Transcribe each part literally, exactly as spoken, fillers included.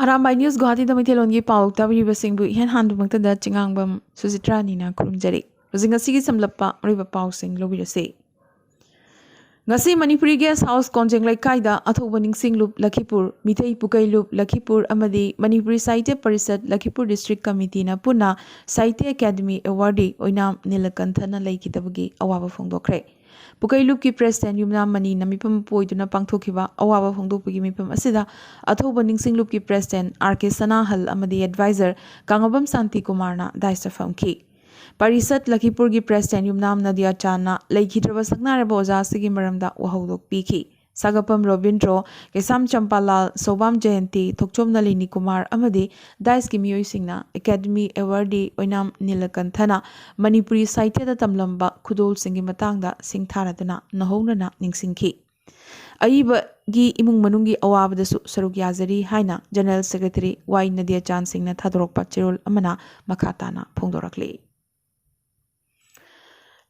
Arambai news ꯒꯨꯋꯥꯍꯥꯇꯤꯗ ꯃꯩꯇꯩꯂꯣꯟꯒꯤ ꯄꯥꯎ ꯇꯥꯕꯤꯔꯤꯕꯁꯤꯡꯕꯨ ꯏꯍꯥꯟ ꯍꯥꯟꯕꯃꯛꯇꯗ ꯆꯤꯉꯥꯡꯕꯝ ꯁꯨꯖꯤꯇ꯭ꯔꯥꯅꯤꯅ ꯈꯨꯔꯨꯝꯖꯔꯤ꯫ ꯍꯧꯖꯤꯛ ꯉꯁꯤꯒꯤ ꯁꯝꯂꯞꯄ ꯑꯔꯣꯏꯕ ꯄꯥꯎꯁꯤꯡ ꯂꯧꯕꯤꯔꯁꯤ꯫ ꯉꯁꯤ ꯃꯅꯤꯄꯨꯔꯤ ꯒꯦꯁ ꯍꯥꯎꯁ ꯀꯣꯟꯖꯦꯡ ꯂꯩꯀꯥꯏꯗ ꯑꯊꯧꯕ ꯅꯤꯡꯁꯤꯡꯂꯨꯞ ꯂꯈꯤꯄꯨꯔ, ꯃꯤꯇꯩ ꯄꯨꯀꯩꯂꯨꯞ ꯂꯈꯤꯄꯨꯔ ꯑꯃꯗꯤ ꯃꯅꯤꯄꯨꯔꯤ ꯁꯥꯍꯤꯇ꯭ꯌ ꯄꯔꯤꯁꯠ ꯂꯈꯤꯄꯨꯔ ꯗꯤꯁꯇ꯭ꯔꯤꯛ ꯀꯃꯤꯇꯤꯅ ꯄꯨꯟꯅ ꯁꯥꯍꯤꯇ꯭ꯌ ꯑꯦꯀꯥꯗꯃꯤ ꯑꯦꯋꯥꯔꯗꯤ ꯑꯣꯏꯅꯥꯝ ꯅꯤꯂꯀꯟꯊꯅ ꯂꯩꯈꯤꯗꯕꯒꯤ ꯑꯋꯥꯕ ꯐꯣꯡꯗꯣꯛꯈ꯭ꯔꯦ꯫ ꯄꯨꯀꯩꯂꯨꯞꯀꯤ ꯄ꯭ꯔꯦꯁꯤꯗꯦꯟ ꯌꯨꯝꯅꯥꯝ ꯃꯅꯤꯅ ꯃꯤꯐꯝ ꯄꯣꯏꯗꯨꯅ ꯄꯥꯡꯊꯣꯛꯈꯤꯕ ꯑꯋꯥꯕ ꯐꯣꯡꯗꯣꯛꯄꯒꯤ ꯃꯤꯐꯝ ꯑꯁꯤꯗ ꯑꯊꯧꯕ ꯅꯤꯡꯁꯤꯡꯂꯨꯞꯀꯤ ꯄ꯭ꯔꯦꯁꯤꯗꯦꯟ ꯑꯥꯔ ꯀꯦ ꯁꯅꯥꯍꯜ ꯑꯃꯗꯤ ꯑꯦꯗꯚꯥꯏꯖꯔ ꯀꯥꯉꯕꯝ ꯁꯥꯟꯇꯤ ꯀꯨꯃꯥꯔꯅ ꯗꯥꯏꯁꯇ ꯐꯝꯈꯤ꯫ ꯄꯔꯤꯁꯠ ꯂꯈꯤꯄꯨꯔꯒꯤ ꯄ꯭ꯔꯦꯁꯤꯗꯦꯟ ꯌꯨꯝꯅꯥꯝ ꯅꯗꯤꯌꯥ ꯆꯥꯟꯅ ꯂꯩꯈꯤꯗ꯭ꯔꯕ ꯁꯛꯅꯥꯏꯔꯕ ꯑꯣꯖꯥ ꯑꯁꯤꯒꯤ ꯃꯔꯝꯗ ꯋꯥꯍꯧꯗꯣꯛ ꯄꯤꯈꯤ꯫ ꯁꯥꯒꯄꯝ ꯔꯣꯕꯤꯟꯗ꯭ꯔꯣ, ꯀꯩꯁꯥꯝ ꯆꯝꯄꯥꯂꯥꯜ, ꯁꯣꯕꯥꯝ ꯖꯌꯟꯇꯤ, ꯊꯣꯛꯆꯣꯝ ꯅꯂꯤꯅꯤ ꯀꯨꯃꯥꯔ ꯑꯃꯗꯤ ꯗꯥꯏꯁꯀꯤ ꯃꯤꯑꯣꯏꯁꯤꯡꯅ ꯑꯦꯀꯥꯗꯃꯤ ꯑꯦꯋꯥꯔꯗꯤ ꯑꯣꯏꯅꯥꯝ ꯅꯤꯂꯀꯟꯊꯅ ꯃꯅꯤꯄꯨꯔꯤ ꯁꯥꯍꯤꯇ꯭ꯌꯗ ꯇꯝꯂꯝꯕ ꯈꯨꯗꯣꯜꯁꯤꯡꯒꯤ ꯃꯇꯥꯡꯗ ꯁꯤꯡꯊꯥꯔꯗꯨꯅ ꯅꯧꯍꯧꯅꯅ ꯅꯤꯡꯁꯤꯡꯈꯤ꯫ ꯑꯏꯕꯒꯤ ꯏꯃꯨꯡ ꯃꯅꯨꯡꯒꯤ ꯑꯋꯥꯕꯗꯁꯨ ꯁꯔꯨꯛ ꯌꯥꯖꯔꯤ ꯍꯥꯏꯅ ꯖꯦꯅꯔꯦꯜ ꯁꯦꯀ꯭ꯔꯦꯇꯔꯤ ꯋꯥꯏ ꯅꯗꯤꯌꯥꯆꯥꯟ ꯁꯤꯡꯅ ꯊꯥꯗꯣꯔꯛꯄ ꯆꯦꯔꯣꯜ ꯑꯃꯅ ꯃꯈꯥ ꯇꯥꯅ ꯐꯣꯡꯗꯣꯔꯛꯂꯤ꯫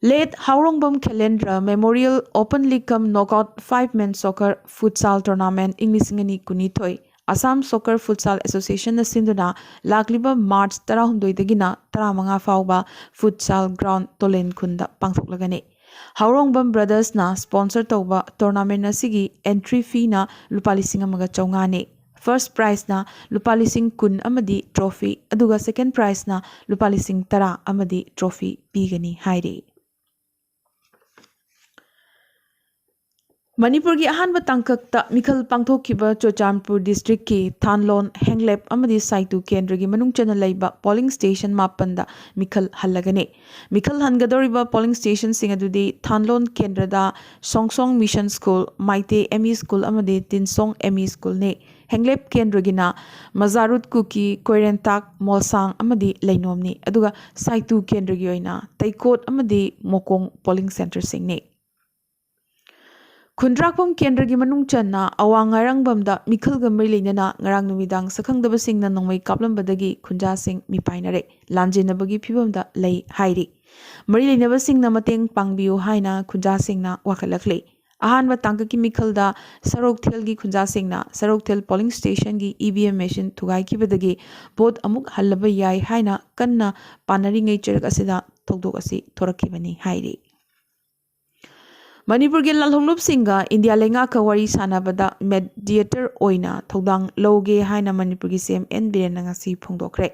Late Haorongbam Khelendra memorial open league cum knockout five men soccer futsal tournament ꯏꯪ ꯂꯤꯁꯤꯡ ꯑꯅꯤ ꯀꯨꯟꯅꯤꯊꯣꯏ ꯑꯁꯥꯝ ꯁꯣꯀꯔ ꯐꯨꯠꯁꯥꯜ ꯑꯦꯁꯣꯁꯤꯌꯦꯁꯟꯅ ꯁꯤꯟꯗꯨꯅ ꯂꯥꯛꯂꯤꯕ ꯃꯥꯔꯆ ꯇꯔꯥꯍꯨꯝꯗꯣꯏꯗꯒꯤꯅ ꯇꯔꯥꯃꯉꯥ ꯐꯥꯎꯕ ꯐꯨꯠꯁꯥꯜ ꯒ꯭ꯔꯥꯎꯟ ꯇꯣꯂꯦꯟ ꯈꯨꯟꯗ ꯄꯥꯡꯊꯣꯛꯂꯒꯅꯤ꯫ ꯍꯥꯎꯔꯣꯡꯕꯝ ꯕ꯭ꯔꯗꯔꯁꯅ ꯁ꯭ꯄꯣꯟꯁꯔ ꯇꯧꯕ ꯇꯣꯔꯅꯥꯃꯦꯟꯠ ꯑꯁꯤꯒꯤ ꯑꯦꯟꯇ꯭ꯔꯤ ꯐꯤꯅ ꯂꯨꯄꯥ ꯂꯤꯁꯤꯡ ꯑꯃꯒ ꯆꯥꯝꯃꯉꯥꯅꯤ꯫ ꯐꯥꯔꯁ ꯄ꯭ꯔꯥꯏꯖꯅ ꯂꯨꯄꯥ ꯂꯤꯁꯤꯡ ꯀꯨꯟ ꯑꯃꯗꯤ ꯇ꯭ꯔꯣꯐꯤ, ꯑꯗꯨꯒ ꯁꯦꯀꯦꯟ ꯄ꯭ꯔꯥꯏꯖꯅ ꯂꯨꯄꯥ ꯂꯤꯁꯤꯡ ꯇꯔꯥ ꯑꯃꯗꯤ ꯇ꯭ꯔꯣꯐꯤ ꯄꯤꯒꯅꯤ ꯍꯥꯏꯔꯤ꯫ ꯃꯅꯤꯄꯨꯔꯒꯤ ꯑꯍꯥꯟꯕ ꯇꯥꯡꯀꯛꯇ ꯃꯤꯈꯜ ꯄꯥꯡꯊꯣꯛꯈꯤꯕ ꯆꯨꯔꯆꯥꯟꯄꯨꯔ ꯗꯤꯁꯇ꯭ꯔꯤꯛꯀꯤ ꯊꯥꯟꯂꯣꯟ, ꯍꯦꯡꯂꯦꯞ ꯑꯃꯗꯤ ꯁꯥꯏꯇꯨ ꯀꯦꯟꯗ꯭ꯔꯒꯤ ꯃꯅꯨꯡ ꯆꯟꯅ ꯂꯩꯕ ꯄꯣꯂꯤꯡ ꯁ꯭ꯇꯦꯁꯟ ꯃꯥꯄꯟꯗ ꯃꯤꯈꯜ ꯍꯜꯂꯒꯅꯤ꯫ ꯃꯤꯈꯜ ꯍꯟꯒꯗꯧꯔꯤꯕ ꯄꯣꯂꯤꯡ ꯁ꯭ꯇꯦꯁꯟꯁꯤꯡ ꯑꯗꯨꯗꯤ ꯊꯥꯟꯂꯣꯟ ꯀꯦꯟꯗ꯭ꯔꯗ Songsong mission school, Maite M E school ꯑꯃꯗꯤ ꯇꯤꯟꯁꯣꯡ ꯑꯦꯝ ꯏ ꯁ꯭ꯀꯨꯜꯅꯤ꯫ ꯍꯦꯡꯂꯦꯞ ꯀꯦꯟꯗ꯭ꯔꯒꯤꯅ ꯃꯖꯥꯔꯨꯠ ꯀꯨꯀꯤ, ꯀꯣꯏꯔꯦꯟꯇꯥꯛ, ꯃꯣꯜꯁꯥꯡ ꯑꯃꯗꯤ ꯂꯩꯅꯣꯝꯅꯤ꯫ ꯑꯗꯨꯒ ꯁꯥꯏꯇꯨ ꯀꯦꯟꯗ꯭ꯔꯒꯤ ꯑꯣꯏꯅ ꯇꯩꯀꯣꯠ ꯑꯃꯗꯤ ꯃꯣꯀꯣꯡ ꯄꯣꯂꯤꯡ ꯁꯦꯟꯇꯔꯁꯤꯡꯅꯤ꯫ ꯈꯨꯟꯗ꯭ꯔꯥꯛꯄꯝ ꯀꯦꯟꯗ꯭ꯔꯒꯤ ꯃꯅꯨꯡ ꯆꯟꯅ ꯑꯋꯥꯡ ꯉꯥꯏꯔꯥꯡꯕꯝꯗ ꯃꯤꯈꯜꯒ ꯃꯔꯤ ꯂꯩꯅꯅ ꯉꯔꯥꯡ ꯅꯨꯃꯤꯗꯥꯡ ꯁꯛꯈꯪꯗꯕꯁꯤꯡꯅ ꯅꯣꯡꯃꯩ ꯀꯥꯞꯂꯝꯕꯗꯒꯤ ꯈꯨꯟꯖꯥꯁꯤꯡ ꯃꯤꯄꯥꯏꯅꯔꯦ꯫ ꯂꯥꯟꯖꯦꯟꯅꯕꯒꯤ ꯐꯤꯕꯝꯗ ꯂꯩ ꯍꯥꯏꯔꯤ꯫ ꯃꯔꯤ ꯂꯩꯅꯕꯁꯤꯡꯅ ꯃꯇꯦꯡ ꯄꯥꯡꯕꯤꯌꯨ ꯍꯥꯏꯅ ꯈꯨꯟꯖꯥꯁꯤꯡꯅ ꯋꯥꯀꯠꯂꯛꯂꯤ꯫ ꯑꯍꯥꯟꯕ ꯇꯥꯡꯀꯛꯀꯤ ꯃꯤꯈꯜꯗ ꯁꯔꯣꯛꯊꯦꯜꯒꯤ ꯈꯨꯟꯖꯥꯁꯤꯡꯅ ꯁꯔꯣꯛꯊꯦꯜ polling stationꯒꯤ E V M machine ꯊꯨꯒꯥꯏꯈꯤꯕꯗꯒꯤ vote ꯑꯃꯨꯛ ꯍꯜꯂꯕ ꯌꯥꯏ ꯍꯥꯏꯅ ꯀꯟꯅ ꯄꯥꯅꯔꯤꯉꯩ ꯆꯔꯛ ꯑꯁꯤꯗ ꯊꯧꯗꯣꯛ ꯑꯁꯤ ꯊꯣꯔꯛꯈꯤꯕꯅꯤ ꯍꯥꯏꯔꯤ꯫ ꯃꯅꯤꯄꯨꯔꯒꯤ ꯂꯥꯜꯍꯧꯂꯨꯞꯁꯤꯡꯒ ꯏꯟꯗꯤꯌꯥ ꯂꯩꯉꯥꯛꯀ ꯋꯥꯔꯤ ꯁꯥꯟꯅꯕꯗ mediator ꯑꯣꯏꯅ ꯊꯧꯗꯥꯡ ꯂꯧꯒꯦ ꯍꯥꯏꯅ ꯃꯅꯤꯄꯨꯔꯒꯤ C M N ꯕꯤꯔꯦꯟꯅ ꯉꯁꯤ ꯐꯣꯡꯗꯣꯛꯈ꯭ꯔꯦ꯫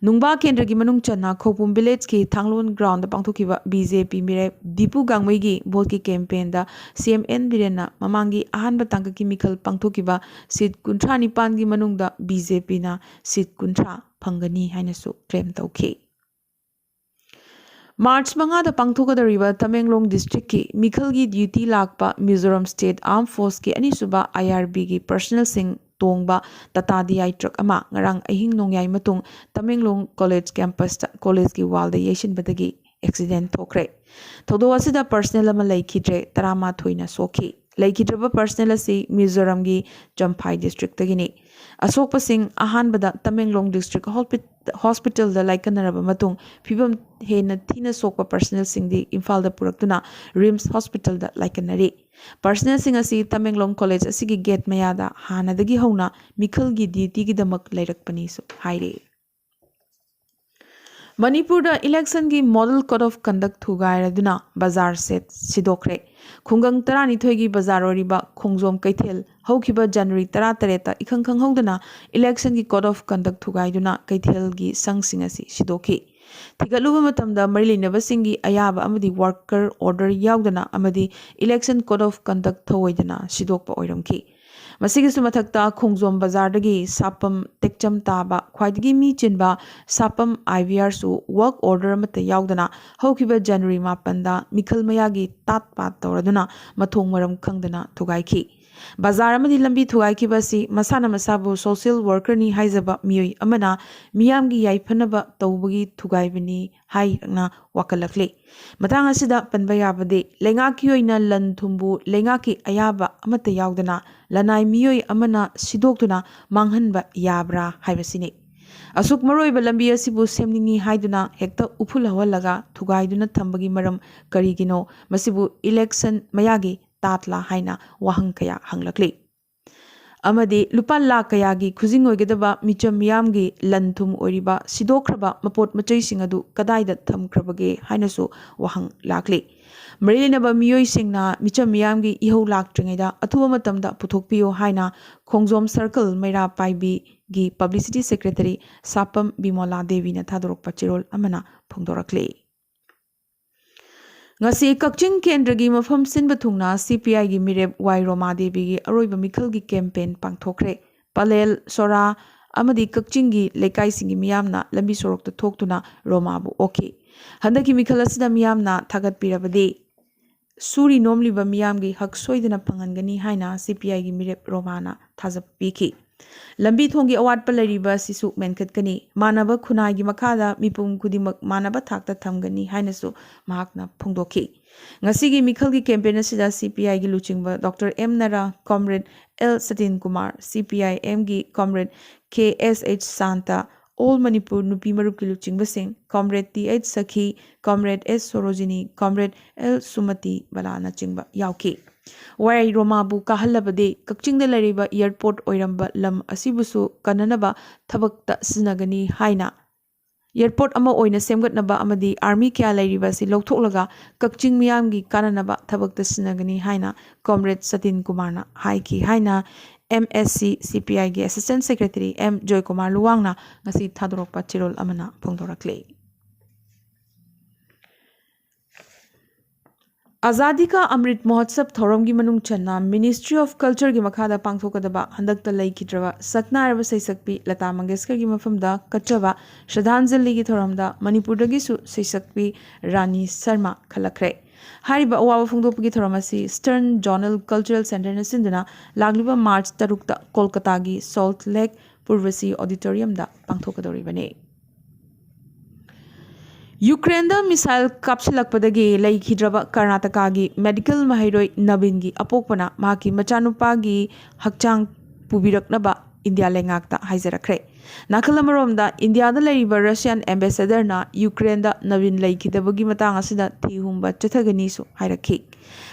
ꯅꯨꯡꯕꯥ ꯀꯦꯟꯗ꯭ꯔꯒꯤ ꯃꯅꯨꯡ ꯆꯟꯅ ꯈꯧꯄꯨꯝ villageꯀꯤ ꯊꯥꯡꯂꯣꯟ groundꯗ ꯄꯥꯡꯊꯣꯛꯈꯤꯕ B J P ꯃꯤꯔꯦꯞ ꯗꯤꯄꯨ ꯒꯥꯡꯃꯩꯒꯤ voteꯀꯤ campaignꯗ C M N ꯕꯤꯔꯦꯟꯅ ꯃꯃꯥꯡꯒꯤ ꯑꯍꯥꯟꯕ ꯇꯥꯡꯀꯛꯀꯤ ꯃꯤꯈꯜ ꯄꯥꯡꯊꯣꯛꯈꯤꯕ seat ꯀꯨꯟꯊ꯭ꯔꯥ ꯅꯤꯄꯥꯟꯒꯤ ꯃꯅꯨꯡꯗ B J Pꯅ seat ꯀꯨꯟꯊ꯭ꯔꯥ ꯐꯪꯒꯅꯤ ꯍꯥꯏꯅꯁꯨ claim ꯇꯧꯈꯤ꯫ March ꯃꯉꯥꯗ ꯄꯥꯡꯊꯣꯛꯀꯗꯧꯔꯤꯕ ꯇꯃꯦꯡꯂꯣꯡ districtꯀꯤ ꯃꯤꯈꯜꯒꯤ duty ꯂꯥꯛꯄ Mizoram State Armed Forceꯀꯤ ꯑꯅꯤꯁꯨꯕ I R Bꯒꯤ personnelꯁꯤꯡ ꯇꯣꯡꯕ Tata D I truck ꯑꯃ ꯉꯔꯥꯡ ꯑꯍꯤꯡ ꯅꯣꯡꯌꯥꯏ ꯃꯇꯨꯡ ꯇꯃꯦꯡꯂꯣꯡ college campusꯇ collegeꯀꯤ wallꯗ ꯌꯩꯁꯤꯟꯕꯗꯒꯤ accident ꯊꯣꯛꯈ꯭ꯔꯦ꯫ ꯊꯧꯗꯣꯛ ꯑꯁꯤꯗ personnel ꯑꯃ ꯂꯩꯈꯤꯗ꯭ꯔꯦ, ꯇꯔꯥꯃꯥꯊꯣꯏꯅ ꯁꯣꯛꯈꯤ꯫ ꯂꯩꯈꯤꯗ꯭ꯔꯕ personnel ꯑꯁꯤ ꯃꯤꯖꯣꯔꯥꯝꯒꯤ ꯆꯝꯐꯥꯏ districtꯇꯒꯤꯅꯤ꯫ ꯑꯁꯣꯛꯄꯁꯤꯡ ꯑꯍꯥꯟꯕꯗ ꯇꯃꯦꯡꯂꯣꯡ district hospitalꯗ ꯂꯥꯏꯀꯠꯅꯔꯕ ꯃꯇꯨꯡ ꯐꯤꯕꯝ ꯍꯦꯟꯅ ꯊꯤꯅ ꯁꯣꯛꯄ personnelꯁꯤꯡꯗꯤ ꯏꯝꯐꯥꯜꯗ ꯄꯨꯔꯛꯇꯨꯅ RIMS hospitalꯗ ꯂꯥꯏꯀꯠꯅꯔꯤ꯫ Personnelꯁꯤꯡ ꯑꯁꯤ ꯇꯃꯦꯡꯂꯣꯡ college ꯑꯁꯤꯒꯤ gate ꯃꯌꯥꯗ ꯍꯥꯟꯅꯗꯒꯤ ꯍꯧꯅ ꯃꯤꯈꯜꯒꯤ dutyꯒꯤꯗꯃꯛ ꯂꯩꯔꯛꯄꯅꯤꯁꯨ ꯍꯥꯏꯔꯤ꯫ ꯃꯅꯤꯄꯨꯔꯗ electionꯒꯤ model code of conduct ꯊꯨꯒꯥꯏꯔꯗꯨꯅ ꯕꯖꯥꯔ ꯁꯦꯠ ꯁꯤꯗꯣꯛꯈ꯭ꯔꯦ꯫ ꯈꯨꯡꯒꯪ ꯇꯔꯥꯅꯤꯊꯣꯏꯒꯤ ꯕꯖꯥꯔ ꯑꯣꯏꯔꯤꯕ ꯈꯣꯡꯖꯣꯝ ꯀꯩꯊꯦꯜ ꯍꯧꯈꯤꯕ January ꯇꯔꯥꯇꯔꯦꯠꯇ ꯏꯈꯪ ꯈꯪꯍꯧꯗꯅ electionꯒꯤ code of conduct ꯊꯨꯒꯥꯏꯗꯨꯅ ꯀꯩꯊꯦꯜꯒꯤ ꯁꯪꯁꯤꯡ ꯑꯁꯤ ꯁꯤꯗꯣꯛꯈꯤ꯫ ꯊꯤꯒꯠꯂꯨꯕ ꯃꯇꯝꯗ ꯃꯔꯤ ꯂꯩꯅꯕꯁꯤꯡꯒꯤ ꯑꯌꯥꯕ ꯑꯃꯗꯤ work order ꯌꯥꯎꯗꯅ ꯑꯃꯗꯤ election code of conduct ꯊꯧꯑꯣꯏꯗꯅ ꯁꯤꯗꯣꯛꯄ ꯑꯣꯏꯔꯝꯈꯤ꯫ ꯃꯁꯤꯒꯤꯁꯨ ꯃꯊꯛꯇ ꯈꯣꯡꯖꯣꯝ ꯕꯖꯥꯔꯗꯒꯤ ꯁꯥꯄꯝ ꯇꯦꯛꯆꯝ ꯇꯥꯕ ꯈ꯭ꯋꯥꯏꯗꯒꯤ ꯃꯤ ꯆꯤꯟꯕ ꯁꯥꯄꯝ IVRꯁꯨ work order ꯑꯃꯠꯇ ꯌꯥꯎꯗꯅ ꯍꯧꯈꯤꯕ January ꯃꯥꯄꯟꯗ ꯃꯤꯈꯜ ꯃꯌꯥꯒꯤ ꯇꯥꯠ ꯄꯥꯠ ꯇꯧꯔꯗꯨꯅ ꯃꯊꯣꯡ ꯃꯔꯝ ꯈꯪꯗꯅ ꯊꯨꯒꯥꯏꯈꯤ꯫ ꯕꯖꯥꯔ ꯑꯃꯗꯤ ꯂꯝꯕꯤ ꯊꯨꯒꯥꯏꯈꯤꯕ ꯑꯁꯤ ꯃꯁꯥꯅ ꯃꯁꯥꯕꯨ social workerꯅꯤ ꯍꯥꯏꯖꯕ ꯃꯤꯑꯣꯏ ꯑꯃꯅ ꯃꯤꯌꯥꯝꯒꯤ ꯌꯥꯏꯐꯅꯕ ꯇꯧꯕꯒꯤ ꯊꯨꯒꯥꯏꯕꯅꯤ ꯍꯥꯏꯅ ꯋꯥꯀꯠꯂꯛꯂꯤ꯫ ꯃꯇꯥꯡ ꯑꯁꯤꯗ ꯄꯟꯕ ꯌꯥꯕꯗꯤ ꯂꯩꯉꯥꯛꯀꯤ ꯑꯣꯏꯅ ꯂꯟ ꯊꯨꯝꯕꯨ ꯂꯩꯉꯥꯛꯀꯤ ꯑꯌꯥꯕ ꯑꯃꯠꯇ ꯌꯥꯎꯗꯅ ꯂꯅꯥꯏ ꯃꯤꯑꯣꯏ ꯑꯃꯅ ꯁꯤꯗꯣꯛꯇꯨꯅ ꯃꯥꯡꯍꯟꯕ ꯌꯥꯕ꯭ꯔꯥ ꯍꯥꯏꯕꯁꯤꯅꯤ꯫ ꯑꯁꯨꯛ ꯃꯔꯨꯑꯣꯏꯕ ꯂꯝꯕꯤ ꯑꯁꯤꯕꯨ ꯁꯦꯝꯅꯤꯡꯏ ꯍꯥꯏꯗꯨꯅ ꯍꯦꯛꯇ ꯎꯐꯨꯜ ꯍꯧꯍꯜꯂꯒ ꯊꯨꯒꯥꯏꯗꯨꯅ ꯊꯝꯕꯒꯤ ꯃꯔꯝ ꯀꯔꯤꯒꯤꯅꯣ? ꯃꯁꯤꯕꯨ election ꯃꯌꯥꯒꯤ ꯇꯥꯠꯂꯥ ꯍꯥꯏꯅ ꯋꯥꯍꯪ ꯀꯌꯥ ꯍꯪꯂꯛꯂꯤ꯫ ꯑꯃꯗꯤ ꯂꯨꯄꯥ ꯂꯥꯈ ꯀꯌꯥꯒꯤ ꯈꯨꯖꯤꯡ ꯑꯣꯏꯒꯗꯕ ꯃꯤꯆꯝ ꯃꯤꯌꯥꯝꯒꯤ ꯂꯟ ꯊꯨꯝ ꯑꯣꯏꯔꯤꯕ ꯁꯤꯗꯣꯛꯈ꯭ꯔꯕ ꯃꯄꯣꯠ ꯃꯆꯩꯁꯤꯡ ꯑꯗꯨ ꯀꯗꯥꯏꯗ ꯊꯝꯈ꯭ꯔꯕꯒꯦ ꯍꯥꯏꯅꯁꯨ ꯋꯥꯍꯪ ꯂꯥꯛꯂꯤ꯫ ꯃꯔꯤ ꯂꯩꯅꯕ ꯃꯤꯑꯣꯏꯁꯤꯡꯅ ꯃꯤꯆꯝ ꯃꯤꯌꯥꯝꯒꯤ ꯏꯍꯧ ꯂꯥꯛꯇ꯭ꯔꯤꯉꯩꯗ ꯑꯊꯨꯕ ꯃꯇꯝꯗ ꯄꯨꯊꯣꯛꯄꯤꯌꯨ ꯍꯥꯏꯅ ꯈꯣꯡꯖꯣꯝ ꯁꯔꯀꯜ ꯃꯩꯔꯥ ꯄꯥꯏꯕꯤꯒꯤ ꯄꯕ꯭ꯂꯤꯁꯤꯇꯤ ꯁꯦꯀ꯭ꯔꯦꯇꯔꯤ ꯁꯥꯄꯝ ꯕꯤꯃꯣꯂꯥ ꯗꯦꯕꯤꯅ ꯊꯥꯗꯣꯔꯛꯄ ꯆꯦꯔꯣꯜ ꯑꯃꯅ ꯐꯣꯡꯗꯣꯔꯛꯂꯤ꯫ ꯉꯁꯤ ꯀꯛꯆꯤꯡ ꯀꯦꯟꯗ꯭ꯔꯒꯤ ꯃꯐꯝ ꯁꯤꯟꯕ ꯊꯨꯡꯅ ꯁꯤ ꯄꯤ ꯑꯥꯏꯒꯤ ꯃꯤꯔꯦꯞ ꯋꯥꯏ ꯔꯣꯃꯥ ꯗꯦꯕꯤꯒꯤ ꯑꯔꯣꯏꯕ ꯃꯤꯈꯜꯒꯤ ꯀꯦꯝꯄꯦꯟ ꯄꯥꯡꯊꯣꯛꯈ꯭ꯔꯦ꯫ ꯄꯂꯦꯜ, ꯁꯣꯔꯥ ꯑꯃꯗꯤ ꯀꯛꯆꯤꯡꯒꯤ ꯂꯩꯀꯥꯏꯁꯤꯡꯒꯤ ꯃꯤꯌꯥꯝꯅ ꯂꯝꯕꯤ ꯁꯣꯔꯣꯛꯇ ꯊꯣꯛꯇꯨꯅ ꯔꯣꯃꯥꯕꯨ ꯑꯣꯛꯈꯤ꯫ ꯍꯟꯗꯛꯀꯤ ꯃꯤꯈꯜ ꯑꯁꯤꯗ ꯃꯤꯌꯥꯝꯅ ꯊꯥꯒꯠꯄꯤꯔꯕꯗꯤ ꯁꯨꯔꯤ ꯅꯣꯝꯂꯤꯕ ꯃꯤꯌꯥꯝꯒꯤ ꯍꯛ ꯁꯣꯏꯗꯅ ꯐꯪꯍꯟꯒꯅꯤ ꯍꯥꯏꯅ ꯁꯤ ꯄꯤ ꯑꯥꯏꯒꯤ ꯃꯤꯔꯦꯞ ꯔꯣꯃꯥꯅ ꯊꯥꯖꯕ ꯄꯤꯈꯤ꯫ ꯂꯝꯕꯤ ꯊꯣꯡꯒꯤ ꯑꯋꯥꯠꯄ ꯂꯩꯔꯤꯕ ꯑꯁꯤꯁꯨ ꯃꯦꯟꯈꯠꯀꯅꯤ꯫ ꯃꯥꯟꯅꯕ ꯈꯨꯟꯅꯥꯏꯒꯤ ꯃꯈꯥꯗ ꯃꯤꯄꯨꯝ ꯈꯨꯗꯤꯡꯃꯛ ꯃꯥꯟꯅꯕ ꯊꯥꯛꯇ ꯊꯝꯒꯅꯤ ꯍꯥꯏꯅꯁꯨ ꯃꯍꯥꯛꯅ ꯐꯣꯡꯗꯣꯛꯈꯤ꯫ ꯉꯁꯤꯒꯤ ꯃꯤꯈꯜꯒꯤ ꯀꯦꯝꯄꯦꯟ ꯑꯁꯤꯗ ꯁꯤ ꯄꯤ ꯑꯥꯏꯒꯤ ꯂꯨꯆꯤꯡꯕ ꯗꯣꯛꯇꯔ ꯑꯦꯝ ꯅꯔꯥ, ꯀꯣꯝꯔꯦꯗ ꯑꯦꯜ ꯁꯇꯤꯟ ꯀꯨꯃꯥꯔ, ꯁꯤ ꯄꯤ ꯑꯥꯏ ꯑꯦꯝꯒꯤ ꯀꯣꯝꯔꯦꯗ ꯀꯦ ꯑꯦꯁ ꯑꯩꯆ ꯁꯥꯟꯇ, ꯑꯣꯜ ꯃꯅꯤꯄꯨꯔ ꯅꯨꯄꯤ ꯃꯔꯨꯞꯀꯤ ꯂꯨꯆꯤꯡꯕꯁꯤꯡ ꯀꯣꯝꯔꯦꯗ ꯇꯤ ꯑꯩꯆ ꯁꯈꯤ, ꯀꯣꯝꯔꯦꯗ ꯑꯦꯁ ꯁꯣꯔꯣꯖꯤꯅꯤ, ꯀꯣꯝꯔꯦꯗ ꯑꯦꯜ ꯁꯨꯃꯇꯤ ꯕꯂꯥꯅꯆꯤꯡꯕ ꯌꯥꯎꯈꯤ꯫ ꯋꯥꯏ ꯔꯣꯃꯥꯕꯨ ꯀꯥꯍꯜꯂꯕꯗꯤ ꯀꯛꯆꯤꯡꯗ ꯂꯩꯔꯤꯕ ꯑꯦꯌꯔꯄꯣꯔꯠ ꯑꯣꯏꯔꯝꯕ ꯂꯝ ꯑꯁꯤꯕꯨꯁꯨ ꯀꯟꯅꯅꯕ ꯊꯕꯛꯇ ꯁꯤꯖꯤꯟꯅꯒꯅꯤ ꯍꯥꯏꯅ, ꯑꯦꯌꯔꯄꯣꯔꯠ ꯑꯃ ꯑꯣꯏꯅ ꯁꯦꯝꯒꯠꯅꯕ ꯑꯃꯗꯤ ꯑꯥꯔꯃꯤ ꯀꯌꯥ ꯂꯩꯔꯤꯕ ꯑꯁꯤ ꯂꯧꯊꯣꯛꯂꯒ ꯀꯛꯆꯤꯡ ꯃꯤꯌꯥꯝꯒꯤ ꯀꯥꯟꯅꯅꯕ ꯊꯕꯛꯇ ꯁꯤꯖꯤꯟꯅꯒꯅꯤ ꯍꯥꯏꯅ ꯀꯣꯝꯔꯦꯗ ꯁꯇꯤꯟ ꯀꯨꯃꯥꯔꯅ ꯍꯥꯏꯈꯤ ꯍꯥꯏꯅ ꯑꯦꯝ ꯑꯦꯁ ꯁꯤ ꯁꯤ ꯄꯤ ꯑꯥꯏꯒꯤ ꯑꯦꯁꯤꯁꯇꯦꯟꯠ ꯁꯦꯀ꯭ꯔꯦꯇꯔꯤ ꯑꯦꯝ ꯖꯣꯏꯀꯨꯃꯥꯔ ꯂꯨꯋꯥꯡꯅ ꯉꯁꯤ ꯊꯥꯗꯣꯔꯛꯄ ꯆꯦꯔꯣꯜ ꯑꯃꯅ ꯐꯣꯡꯗꯣꯔꯛꯂꯤ꯫ ꯑꯖꯥꯗꯤ ꯀꯥ ꯑꯃ꯭ꯔꯤꯠ ꯃꯍꯣꯠꯁꯕ ꯊꯧꯔꯝꯒꯤ ꯃꯅꯨꯡ ꯆꯟꯅ Ministry of Cultureꯒꯤ ꯃꯈꯥꯗ ꯄꯥꯡꯊꯣꯛꯀꯗꯕ ꯍꯟꯗꯛꯇ ꯂꯩꯈꯤꯗ꯭ꯔꯕ ꯁꯛꯅꯥꯏꯔꯕ ꯁꯩꯁꯛꯄꯤ ꯂꯇꯥ ꯃꯪꯒꯦꯁꯀꯔꯒꯤ ꯃꯐꯝꯗ ꯀꯠꯆꯕ ꯁ꯭ꯔꯗꯥꯟꯖꯂꯤꯒꯤ ꯊꯧꯔꯝꯗ ꯃꯅꯤꯄꯨꯔꯗꯒꯤꯁꯨ ꯁꯩꯁꯛꯄꯤ ꯔꯥꯅꯤ ꯁꯔꯃ ꯈꯜꯂꯛꯈ꯭ꯔꯦ꯫ ꯍꯥꯏꯔꯤꯕ ꯑꯋꯥꯕ ꯐꯣꯡꯗꯣꯛꯄꯒꯤ ꯊꯧꯔꯝ ꯑꯁꯤ Eastern Zonal Cultural Centreꯅ ꯁꯤꯟꯗꯨꯅ ꯂꯥꯛꯂꯤꯕ ꯃꯥꯔꯆ ꯇꯔꯨꯛꯇ ꯀꯣꯜꯀꯇꯥꯒꯤ ꯁꯣꯜꯠ ꯂꯦꯛ ꯄꯨꯔꯕꯁꯤ ꯑꯣꯗꯤꯇꯣꯔꯤꯌꯝꯗ ꯄꯥꯡꯊꯣꯛꯀꯗꯧꯔꯤꯕꯅꯤ꯫ ꯌꯨꯀ꯭ꯔꯦꯟꯗ ꯃꯤꯁꯥꯏꯜ ꯀꯥꯞꯁꯤꯜꯂꯛꯄꯗꯒꯤ ꯂꯩꯈꯤꯗ꯭ꯔꯕ ꯀꯔꯅꯥꯇꯀꯥꯒꯤ ꯃꯦꯗꯤꯀꯦꯜ ꯃꯍꯩꯔꯣꯏ ꯅꯕꯤꯟꯒꯤ ꯑꯄꯣꯛꯄꯅ ꯃꯍꯥꯛꯀꯤ ꯃꯆꯥꯅꯨꯄꯥꯒꯤ ꯍꯛꯆꯥꯡ ꯄꯨꯕꯤꯔꯛꯅꯕ ꯏꯟꯗꯤꯌꯥ ꯂꯩꯉꯥꯛꯇ ꯍꯥꯏꯖꯔꯛꯈ꯭ꯔꯦ꯫ ꯅꯥꯀꯜ ꯑꯃꯔꯣꯝꯗ ꯏꯟꯗꯤꯌꯥꯗ ꯂꯩꯔꯤꯕ ꯔꯁꯤꯌꯥꯟ ꯑꯦꯝꯕꯦꯁꯦꯗꯔꯅ ꯌꯨꯀ꯭ꯔꯦꯟꯗ ꯅꯕꯤꯟ ꯂꯩꯈꯤꯗꯕꯒꯤ ꯃꯇꯥꯡ ꯑꯁꯤꯗ ꯊꯤ ꯍꯨꯝꯕ ꯆꯠꯊꯒꯅꯤꯁꯨ ꯍꯥꯏꯔꯛꯈꯤ꯫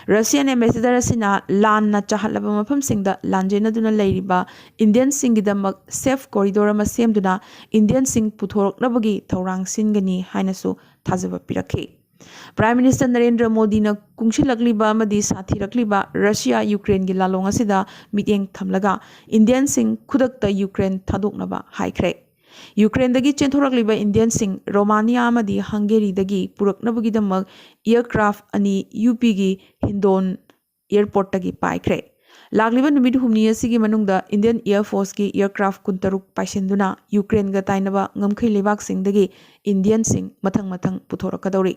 Russian ambassador ꯑꯁꯤꯅ ꯂꯥꯟꯅ ꯆꯥꯍꯠꯂꯕ ꯃꯐꯝꯁꯤꯡꯗ ꯂꯥꯟꯖꯦꯟꯅꯗꯨꯅ ꯂꯩꯔꯤꯕ Indianꯁꯤꯡꯒꯤꯗꯃꯛ safe corridor ꯑꯃ ꯁꯦꯝꯗꯨꯅ Indianꯁꯤꯡ ꯄꯨꯊꯣꯔꯛꯅꯕꯒꯤ ꯊꯧꯔꯥꯡ ꯁꯤꯟꯒꯅꯤ ꯍꯥꯏꯅꯁꯨ ꯊꯥꯖꯕ ꯄꯤꯔꯛꯈꯤ꯫ Prime Minister ꯅꯔꯦꯟꯗ꯭ꯔ ꯃꯣꯗꯤꯅ ꯀꯨꯡꯁꯤꯜꯂꯛꯂꯤꯕ ꯑꯃꯗꯤ ꯁꯥꯊꯤꯔꯛꯂꯤꯕ ꯔꯁꯤꯌꯥ ꯌꯨꯀ꯭ꯔꯦꯟꯒꯤ ꯂꯥꯂꯣꯡ ꯑꯁꯤꯗ ꯃꯤꯠꯌꯦꯡ ꯊꯝꯂꯒ Indianꯁꯤꯡ ꯈꯨꯗꯛꯇ ꯌꯨꯀ꯭ꯔꯦꯟ ꯊꯥꯗꯣꯛꯅꯕ ꯍꯥꯏꯈ꯭ꯔꯦ꯫ ꯌꯨꯀ꯭ꯔꯦꯟꯗꯒꯤ ꯆꯦꯟꯊꯣꯔꯛꯂꯤꯕ Indianꯁꯤꯡ ꯔꯣꯃꯥꯅꯤꯌꯥ ꯑꯃꯗꯤ ꯍꯪꯒꯦꯔꯤꯗꯒꯤ ꯄꯨꯔꯛꯅꯕꯒꯤꯗꯃꯛ aircraft ꯑꯅꯤ UPꯒꯤ ꯍꯤꯟꯗꯣꯟ airportꯇꯒꯤ ꯄꯥꯏꯈ꯭ꯔꯦ꯫ ꯂꯥꯛꯂꯤꯕ ꯅꯨꯃꯤꯠ ꯍꯨꯝꯅꯤ ꯑꯁꯤꯒꯤ ꯃꯅꯨꯡꯗ Indian Air Forceꯀꯤ aircraft ꯀꯨꯟꯇꯔꯨꯛ ꯄꯥꯏꯁꯤꯟꯗꯨꯅ ꯌꯨꯀ꯭ꯔꯦꯟꯒ ꯇꯥꯏꯅꯕ ꯉꯝꯈꯩ ꯂꯩꯕꯥꯛꯁꯤꯡꯗꯒꯤ Indianꯁꯤꯡ ꯃꯊꯪ ꯃꯊꯪ ꯄꯨꯊꯣꯔꯛꯀꯗꯧꯔꯤ꯫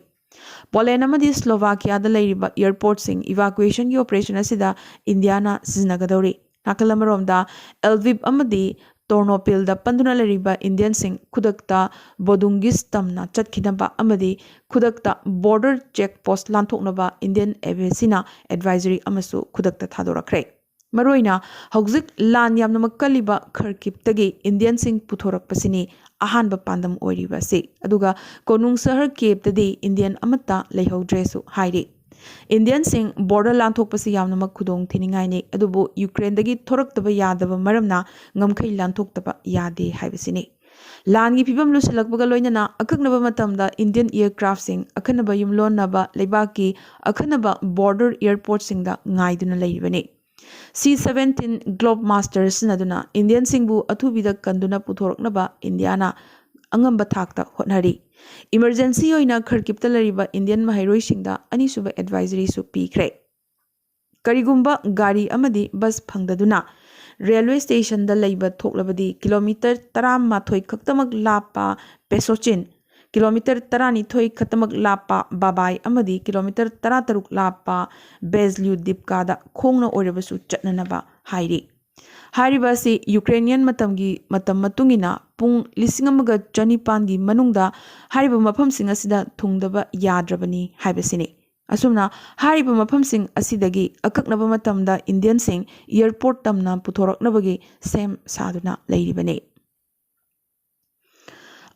ꯄꯣꯂꯦꯟ ꯑꯃꯗꯤ ꯁ꯭ꯂꯣꯚꯥꯀꯤꯌꯥꯗ ꯂꯩꯔꯤꯕ airportꯁꯤꯡ evacuationꯒꯤ operation ꯑꯁꯤꯗ ꯏꯟꯗꯤꯌꯥꯅ ꯁꯤꯖꯤꯟꯅꯒꯗꯧꯔꯤ꯫ ꯅꯥꯀꯜ ꯑꯃꯔꯣꯝꯗ, ꯑꯦꯜꯚꯤꯞ ꯑꯃꯗꯤ ꯇꯣꯔꯅꯣꯄꯤꯜꯗ ꯄꯟꯗꯨꯅ ꯂꯩꯔꯤꯕ Indianꯁꯤꯡ ꯈꯨꯗꯛꯇ ꯕꯣꯗꯨꯡꯒꯤꯁ ꯇꯝꯅ ꯆꯠꯈꯤꯅꯕ ꯑꯃꯗꯤ ꯈꯨꯗꯛꯇ border check post ꯂꯥꯟꯊꯣꯛꯅꯕ Indian Embassyꯅ advisory ꯑꯃꯁꯨ ꯈꯨꯗꯛꯇ ꯊꯥꯗꯣꯔꯛꯈ꯭ꯔꯦ꯫ ꯃꯔꯨꯑꯣꯏꯅ ꯍꯧꯖꯤꯛ ꯂꯥꯟ ꯌꯥꯝꯅꯃꯛ ꯀꯜꯂꯤꯕ ꯈꯔꯀꯤꯞꯇꯒꯤ Indianꯁꯤꯡ ꯄꯨꯊꯣꯔꯛꯄꯁꯤꯅꯤ ꯑꯍꯥꯟꯕ ꯄꯥꯟꯗꯝ ꯑꯣꯏꯔꯤꯕ ꯑꯁꯤ꯫ ꯑꯗꯨꯒ ꯀꯣꯅꯨꯡ ꯁꯍꯔ ꯀꯤꯌꯦꯞꯇꯗꯤ Indian ꯑꯃꯠꯇ ꯂꯩꯍꯧꯗ꯭ꯔꯦꯁꯨ ꯍꯥꯏꯔꯤ꯫ Indianꯁꯤꯡ border ꯂꯥꯟꯊꯣꯛꯄꯁꯤ ꯌꯥꯝꯅꯃꯛ ꯈꯨꯗꯣꯡ ꯊꯤꯅꯤꯡꯉꯥꯏꯅꯤ, ꯑꯗꯨꯕꯨ ꯌꯨꯀ꯭ꯔꯦꯟꯗꯒꯤ ꯊꯣꯔꯛꯇꯕ ꯌꯥꯗꯕ ꯃꯔꯝꯅ ꯉꯝꯈꯩ ꯂꯥꯟꯊꯣꯛꯇꯕ ꯌꯥꯗꯦ ꯍꯥꯏꯕꯁꯤꯅꯤ꯫ ꯂꯥꯟꯒꯤ ꯐꯤꯕꯝ ꯂꯨꯁꯤꯜꯂꯛꯄꯒ ꯂꯣꯏꯅꯅ ꯑꯀꯛꯅꯕ ꯃꯇꯝꯗ Indian aircraftꯁꯤꯡ ꯑꯈꯟꯅꯕ ꯌꯨꯝꯂꯣꯟꯅꯕ ꯂꯩꯕꯥꯛꯀꯤ ꯑꯈꯟꯅꯕ border airportꯁꯤꯡꯗ ꯉꯥꯏꯗꯨꯅ ꯂꯩꯔꯤꯕꯅꯤ꯫ C seventeen Globemaster ꯁꯤꯖꯤꯟꯅꯗꯨꯅ Indianꯁꯤꯡꯕꯨ ꯑꯊꯨꯕꯤꯗ ꯀꯟꯗꯨꯅ ꯄꯨꯊꯣꯔꯛꯅꯕ ꯏꯟꯗꯤꯌꯥꯅ ꯑꯉꯝꯕ ꯊꯥꯛꯇ ꯍꯣꯠꯅꯔꯤ꯫ Emergency ꯑꯣꯏꯅ ꯈꯔꯀꯤꯞꯇ ꯂꯩꯔꯤꯕ Indian ꯃꯍꯩꯔꯣꯏꯁꯤꯡꯗ ꯑꯅꯤꯁꯨꯕ advisoryꯁꯨ ꯄꯤꯈ꯭ꯔꯦ꯫ ꯀꯔꯤꯒꯨꯝꯕ ꯒꯥꯔꯤ ꯑꯃꯗꯤ bus ꯐꯪꯗꯗꯨꯅ railway stationꯗ ꯂꯩꯕ ꯊꯣꯛꯂꯕꯗꯤ ꯀꯤꯂꯣꯃꯤꯇꯔ ꯇꯔꯥꯃꯥꯊꯣꯏ ꯈꯛꯇꯃꯛ ꯂꯥꯞꯄ ꯄꯦꯁꯣꯆꯤꯟ, ꯀꯤꯂꯣꯃꯤꯇꯔ ꯇꯔꯥꯅꯤꯊꯣꯏ ꯈꯛꯇꯃꯛ ꯂꯥꯞꯄ ꯕꯥꯕꯥꯏ ꯑꯃꯗꯤ ꯀꯤꯂꯣꯃꯤꯇꯔ ꯇꯔꯥꯇꯔꯨꯛ ꯂꯥꯞꯄ ꯕꯦꯖꯂ꯭ꯌꯨꯗꯤꯞꯀꯥꯗ ꯈꯣꯡꯅ ꯑꯣꯏꯔꯕꯁꯨ ꯆꯠꯅꯅꯕ ꯍꯥꯏꯔꯤ꯫ ꯍꯥꯏꯔꯤꯕ ꯑꯁꯤ Ukrainian ꯃꯇꯝꯒꯤ ꯃꯇꯝ ꯃꯇꯨꯡ ꯏꯟꯅ ꯄꯨꯡ ꯂꯤꯁꯤꯡ ꯑꯃꯒ ꯆꯅꯤꯄꯥꯟꯒꯤ ꯃꯅꯨꯡꯗ ꯍꯥꯏꯔꯤꯕ ꯃꯐꯝꯁꯤꯡ ꯑꯁꯤꯗ ꯊꯨꯡꯗꯕ ꯌꯥꯗ꯭ꯔꯕꯅꯤ ꯍꯥꯏꯕꯁꯤꯅꯤ꯫ ꯑꯁꯨꯝꯅ ꯍꯥꯏꯔꯤꯕ ꯃꯐꯝꯁꯤꯡ ꯑꯁꯤꯗꯒꯤ ꯑꯀꯛꯅꯕ ꯃꯇꯝꯗ Indianꯁꯤꯡ airport ꯇꯝꯅ ꯄꯨꯊꯣꯔꯛꯅꯕꯒꯤ ꯁꯦꯝ ꯁꯥꯗꯨꯅ ꯂꯩꯔꯤꯕꯅꯤ꯫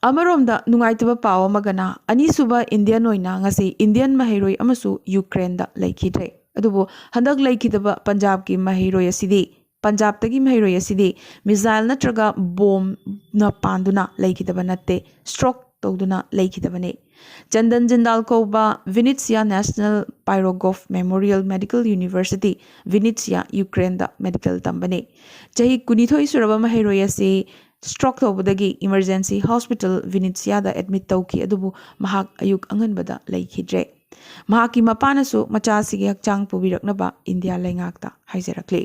ꯑꯃꯔꯣꯝꯗ ꯅꯨꯡꯉꯥꯏꯇꯕ ꯄꯥꯎ ꯑꯃꯒꯅ, ꯑꯅꯤꯁꯨꯕ Indian ꯑꯣꯏꯅ ꯉꯁꯤ Indian ꯃꯍꯩꯔꯣꯏ ꯑꯃꯁꯨ ꯌꯨꯀ꯭ꯔꯦꯟꯗ ꯂꯩꯈꯤꯗ꯭ꯔꯦ꯫ ꯑꯗꯨꯕꯨ ꯍꯟꯗꯛ ꯂꯩꯈꯤꯗꯕ ꯄꯟꯖꯥꯕꯀꯤ ꯃꯍꯩꯔꯣꯏ ꯑꯁꯤꯗꯤ ꯄꯟꯖꯥꯕꯇꯒꯤ ꯃꯍꯩꯔꯣꯏ ꯑꯁꯤꯗꯤ ꯃꯤꯖꯥꯏꯜ ꯅꯠꯇ꯭ꯔꯒ ꯕꯣꯝꯅ ꯄꯥꯟꯗꯨꯅ ꯂꯩꯈꯤꯗꯕ ꯅꯠꯇꯦ, ꯁ꯭ꯇ꯭ꯔꯣꯛ ꯇꯧꯗꯨꯅ ꯂꯩꯈꯤꯗꯕꯅꯤ꯫ ꯆꯟꯗꯟ ꯖꯤꯟꯗꯥꯜ ꯀꯧꯕ Vinnitsia national Pirogov memorial medical university, Vinnitsia, ꯌꯨꯀ꯭ꯔꯦꯟꯗ ꯃꯦꯗꯤꯀꯦꯜ ꯇꯝꯕꯅꯤ꯫ ꯆꯍꯤ ꯀꯨꯟꯅꯤꯊꯣꯏ ꯁꯨꯔꯕ ꯃꯍꯩꯔꯣꯏ ꯑꯁꯤ ꯁ꯭ꯇ꯭ꯔꯣꯛ ꯇꯧꯕꯗꯒꯤ ꯏꯃꯔꯖꯦꯟꯁꯤ ꯍꯣꯁꯄꯤꯇꯥꯜ ꯚꯤꯅꯤꯠꯁꯤꯌꯥꯗ ꯑꯦꯗꯃꯤꯠ ꯇꯧꯈꯤ, ꯑꯗꯨꯕꯨ ꯃꯍꯥꯛ ꯑꯌꯨꯛ ꯑꯉꯟꯕꯗ ꯂꯩꯈꯤꯗ꯭ꯔꯦ꯫ ꯃꯍꯥꯛꯀꯤ ꯃꯄꯥꯅꯁꯨ ꯃꯆꯥ ꯑꯁꯤꯒꯤ ꯍꯛꯆꯥꯡ ꯄꯨꯕꯤꯔꯛꯅꯕ ꯏꯟꯗꯤꯌꯥ ꯂꯩꯉꯥꯛꯇ ꯍꯥꯏꯖꯔꯛꯂꯤ꯫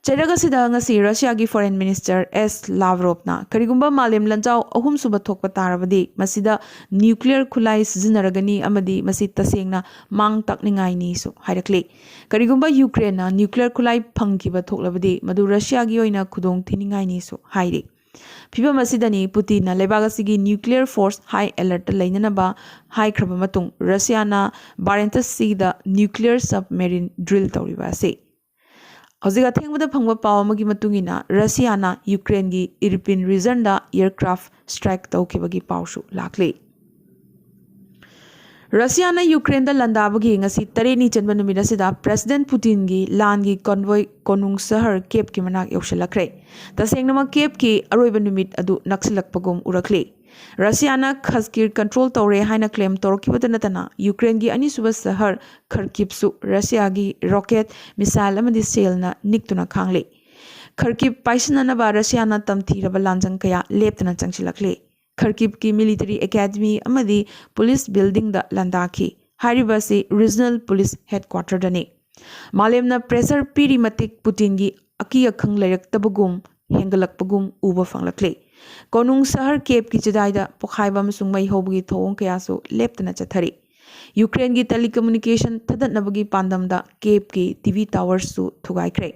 ꯆꯩꯔꯛ ꯑꯁꯤꯗ ꯉꯁꯤ ꯔꯁꯤꯌꯥꯒꯤ ꯐꯣꯔꯦꯟ ꯃꯤꯅꯤꯁꯇꯔ ꯑꯦꯁ ꯂꯥꯚꯔꯣꯚꯅ ꯀꯔꯤꯒꯨꯝꯕ ꯃꯥꯂꯦꯝ ꯂꯟꯖꯥꯎ ꯑꯍꯨꯝꯁꯨꯕ ꯊꯣꯛꯄ ꯇꯥꯔꯕꯗꯤ ꯃꯁꯤꯗ ꯅ꯭ꯌꯨꯀ꯭ꯂꯤꯌꯔ ꯈꯨꯠꯂꯥꯏ ꯁꯤꯖꯤꯟꯅꯔꯒꯅꯤ ꯑꯃꯗꯤ ꯃꯁꯤ ꯇꯁꯦꯡꯅ ꯃꯥꯡ ꯇꯥꯛꯅꯤꯡꯉꯥꯏꯅꯤꯁꯨ ꯍꯥꯏꯔꯛꯂꯤ꯫ ꯀꯔꯤꯒꯨꯝꯕ ꯌꯨꯀ꯭ꯔꯦꯟꯅ ꯅ꯭ꯌꯨꯀ꯭ꯂꯤꯌꯔ ꯈꯨꯠꯂꯥꯏ ꯐꯪꯈꯤꯕ ꯊꯣꯛꯂꯕꯗꯤ ꯃꯗꯨ ꯔꯁꯤꯌꯥꯒꯤ ꯑꯣꯏꯅ ꯈꯨꯗꯣꯡ ꯊꯤꯅꯤꯡꯉꯥꯏꯅꯤꯁꯨ ꯍꯥꯏꯔꯤ꯫ ꯐꯤꯚꯝ ꯑꯁꯤꯗꯅꯤ ꯄꯨꯇꯤꯟꯅ ꯂꯩꯕꯥꯛ ꯑꯁꯤꯒꯤ ꯅ꯭ꯌꯨꯀ꯭ꯂꯤꯌꯔ ꯐꯣꯔꯁ ꯍꯥꯏ ꯑꯦꯂꯔꯠꯇ ꯂꯩꯅꯅꯕ ꯍꯥꯏꯈ꯭ꯔꯕ ꯃꯇꯨꯡ ꯔꯁꯤꯌꯥꯅ ꯕꯥꯔꯦꯟꯇꯁ ꯁꯤꯗ ꯅ꯭ꯌꯨꯀ꯭ꯂꯤꯌꯔ ꯁꯕꯃꯦꯔꯤꯟ ꯗ꯭ꯔꯤꯜ ꯇꯧꯔꯤꯕ ꯑꯁꯤ꯫ ꯍꯧꯖꯤꯛ ꯑꯊꯦꯡꯕꯗ ꯐꯪꯕ ꯄꯥꯎ ꯑꯃꯒꯤ ꯃꯇꯨꯡ ꯏꯟꯅ ꯔꯁꯤꯌꯥꯅ ꯌꯨꯀ꯭ꯔꯦꯟꯒꯤ ꯏꯔꯄꯤꯟ ꯔꯤꯖꯟꯗ ꯑꯦꯌꯔꯀ꯭ꯔꯥꯐ ꯁ꯭ꯇ꯭ꯔꯥꯏꯛ ꯇꯧꯈꯤꯕꯒꯤ ꯄꯥꯎꯁꯨ ꯂꯥꯛꯂꯤ꯫ ꯔꯁꯤꯌꯥꯅ ꯌꯨꯀ꯭ꯔꯦꯟꯗ ꯂꯥꯟꯗꯥꯕꯒꯤ ꯉꯁꯤ ꯇꯔꯦꯠꯅꯤ ꯆꯟꯕ ꯅꯨꯃꯤꯠ ꯑꯁꯤꯗ ꯄ꯭ꯔꯦꯁꯤꯗꯦꯟꯠ ꯄꯨꯇꯤꯟꯒꯤ ꯂꯥꯟꯒꯤ ꯀꯣꯟꯚꯣꯏ ꯀꯣꯅꯨꯡ ꯁꯍꯔ ꯀꯦꯞꯀꯤ ꯃꯅꯥꯛ ꯌꯧꯁꯤꯜꯂꯛꯈ꯭ꯔꯦ꯫ ꯇꯁꯦꯡꯅꯃꯛ ꯀꯦꯞꯀꯤ ꯑꯔꯣꯏꯕ ꯅꯨꯃꯤꯠ ꯑꯗꯨ ꯅꯛꯁꯤꯜꯂꯛꯄꯒꯨꯝ ꯎꯔꯛꯂꯤ꯫ ꯔꯁꯤꯌꯥꯅ ꯈꯁꯀꯤꯔ ꯀꯟꯇ꯭ꯔꯣꯜ ꯇꯧꯔꯦ ꯍꯥꯏꯅ ꯀ꯭ꯂꯦꯝ ꯇꯧꯔꯛꯈꯤꯕꯇ ꯅꯠꯇꯅ ꯌꯨꯀ꯭ꯔꯦꯟꯒꯤ ꯑꯅꯤꯁꯨꯕ ꯁꯍꯔ ꯈꯔꯀꯤꯞꯁꯨ ꯔꯁꯤꯌꯥꯒꯤ ꯔꯣꯀꯦꯠ, ꯃꯤꯁꯥꯏꯜ ꯑꯃꯗꯤ ꯁꯦꯜꯅ ꯅꯤꯛꯇꯨꯅ ꯈꯥꯡꯂꯤ꯫ ꯈꯔꯀꯤꯞ ꯄꯥꯏꯁꯤꯟꯅꯅꯕ ꯔꯁꯤꯌꯥꯅ ꯇꯝꯊꯤꯔꯕ ꯂꯥꯟꯖꯪ ꯀꯌꯥ ꯂꯦꯞꯇꯅ ꯆꯪꯁꯤꯜꯂꯛꯂꯤ꯫ ꯈꯔꯀꯤꯞꯀꯤ ꯃꯤꯂꯤꯇꯔꯤ ꯑꯦꯀꯥꯗꯃꯤ ꯑꯃꯗꯤ ꯄꯨꯂꯤꯁ ꯕꯤꯜꯗꯤꯡꯗ ꯂꯥꯟꯗꯥꯈꯤ꯫ ꯍꯥꯏꯔꯤꯕ ꯑꯁꯤ ꯔꯤꯖꯅꯦꯜ ꯄꯨꯂꯤꯁ ꯍꯦꯗꯀ꯭ꯋꯥꯇꯔꯗꯅꯤ꯫ ꯃꯥꯂꯦꯝꯅ ꯄ꯭ꯔꯦꯁꯔ ꯄꯤꯔꯤ ꯃꯇꯤꯛ ꯄꯨꯇꯤꯟꯒꯤ ꯑꯀꯤ ꯑꯈꯪ ꯂꯩꯔꯛꯇꯕꯒꯨꯝ ꯍꯦꯟꯒꯠꯂꯛꯄꯒꯨꯝ ꯎꯕ ꯐꯪꯂꯛꯂꯤ꯫ ꯀꯣꯅꯨꯡ ꯁꯍꯔ ꯀꯦꯞꯀꯤ ꯆꯤꯗꯥꯏꯗ ꯄꯣꯈꯥꯏꯕ ꯑꯃꯁꯨꯡ ꯃꯩ ꯍꯧꯕꯒꯤ ꯊꯧꯑꯣꯡ ꯀꯌꯥꯁꯨ ꯂꯦꯞꯇꯅ ꯆꯠꯊꯔꯤ꯫ ꯌꯨꯀ꯭ꯔꯦꯟꯒꯤ ꯇꯦꯂꯤꯀꯝꯃꯨꯅꯤꯀꯦꯁꯟ ꯊꯥꯗꯠꯅꯕꯒꯤ ꯄꯥꯟꯗꯝꯗ ꯀꯦꯞꯀꯤ ꯇꯤꯚꯤ ꯇꯥꯋꯔꯁꯨ ꯊꯨꯒꯥꯏꯈ꯭ꯔꯦ꯫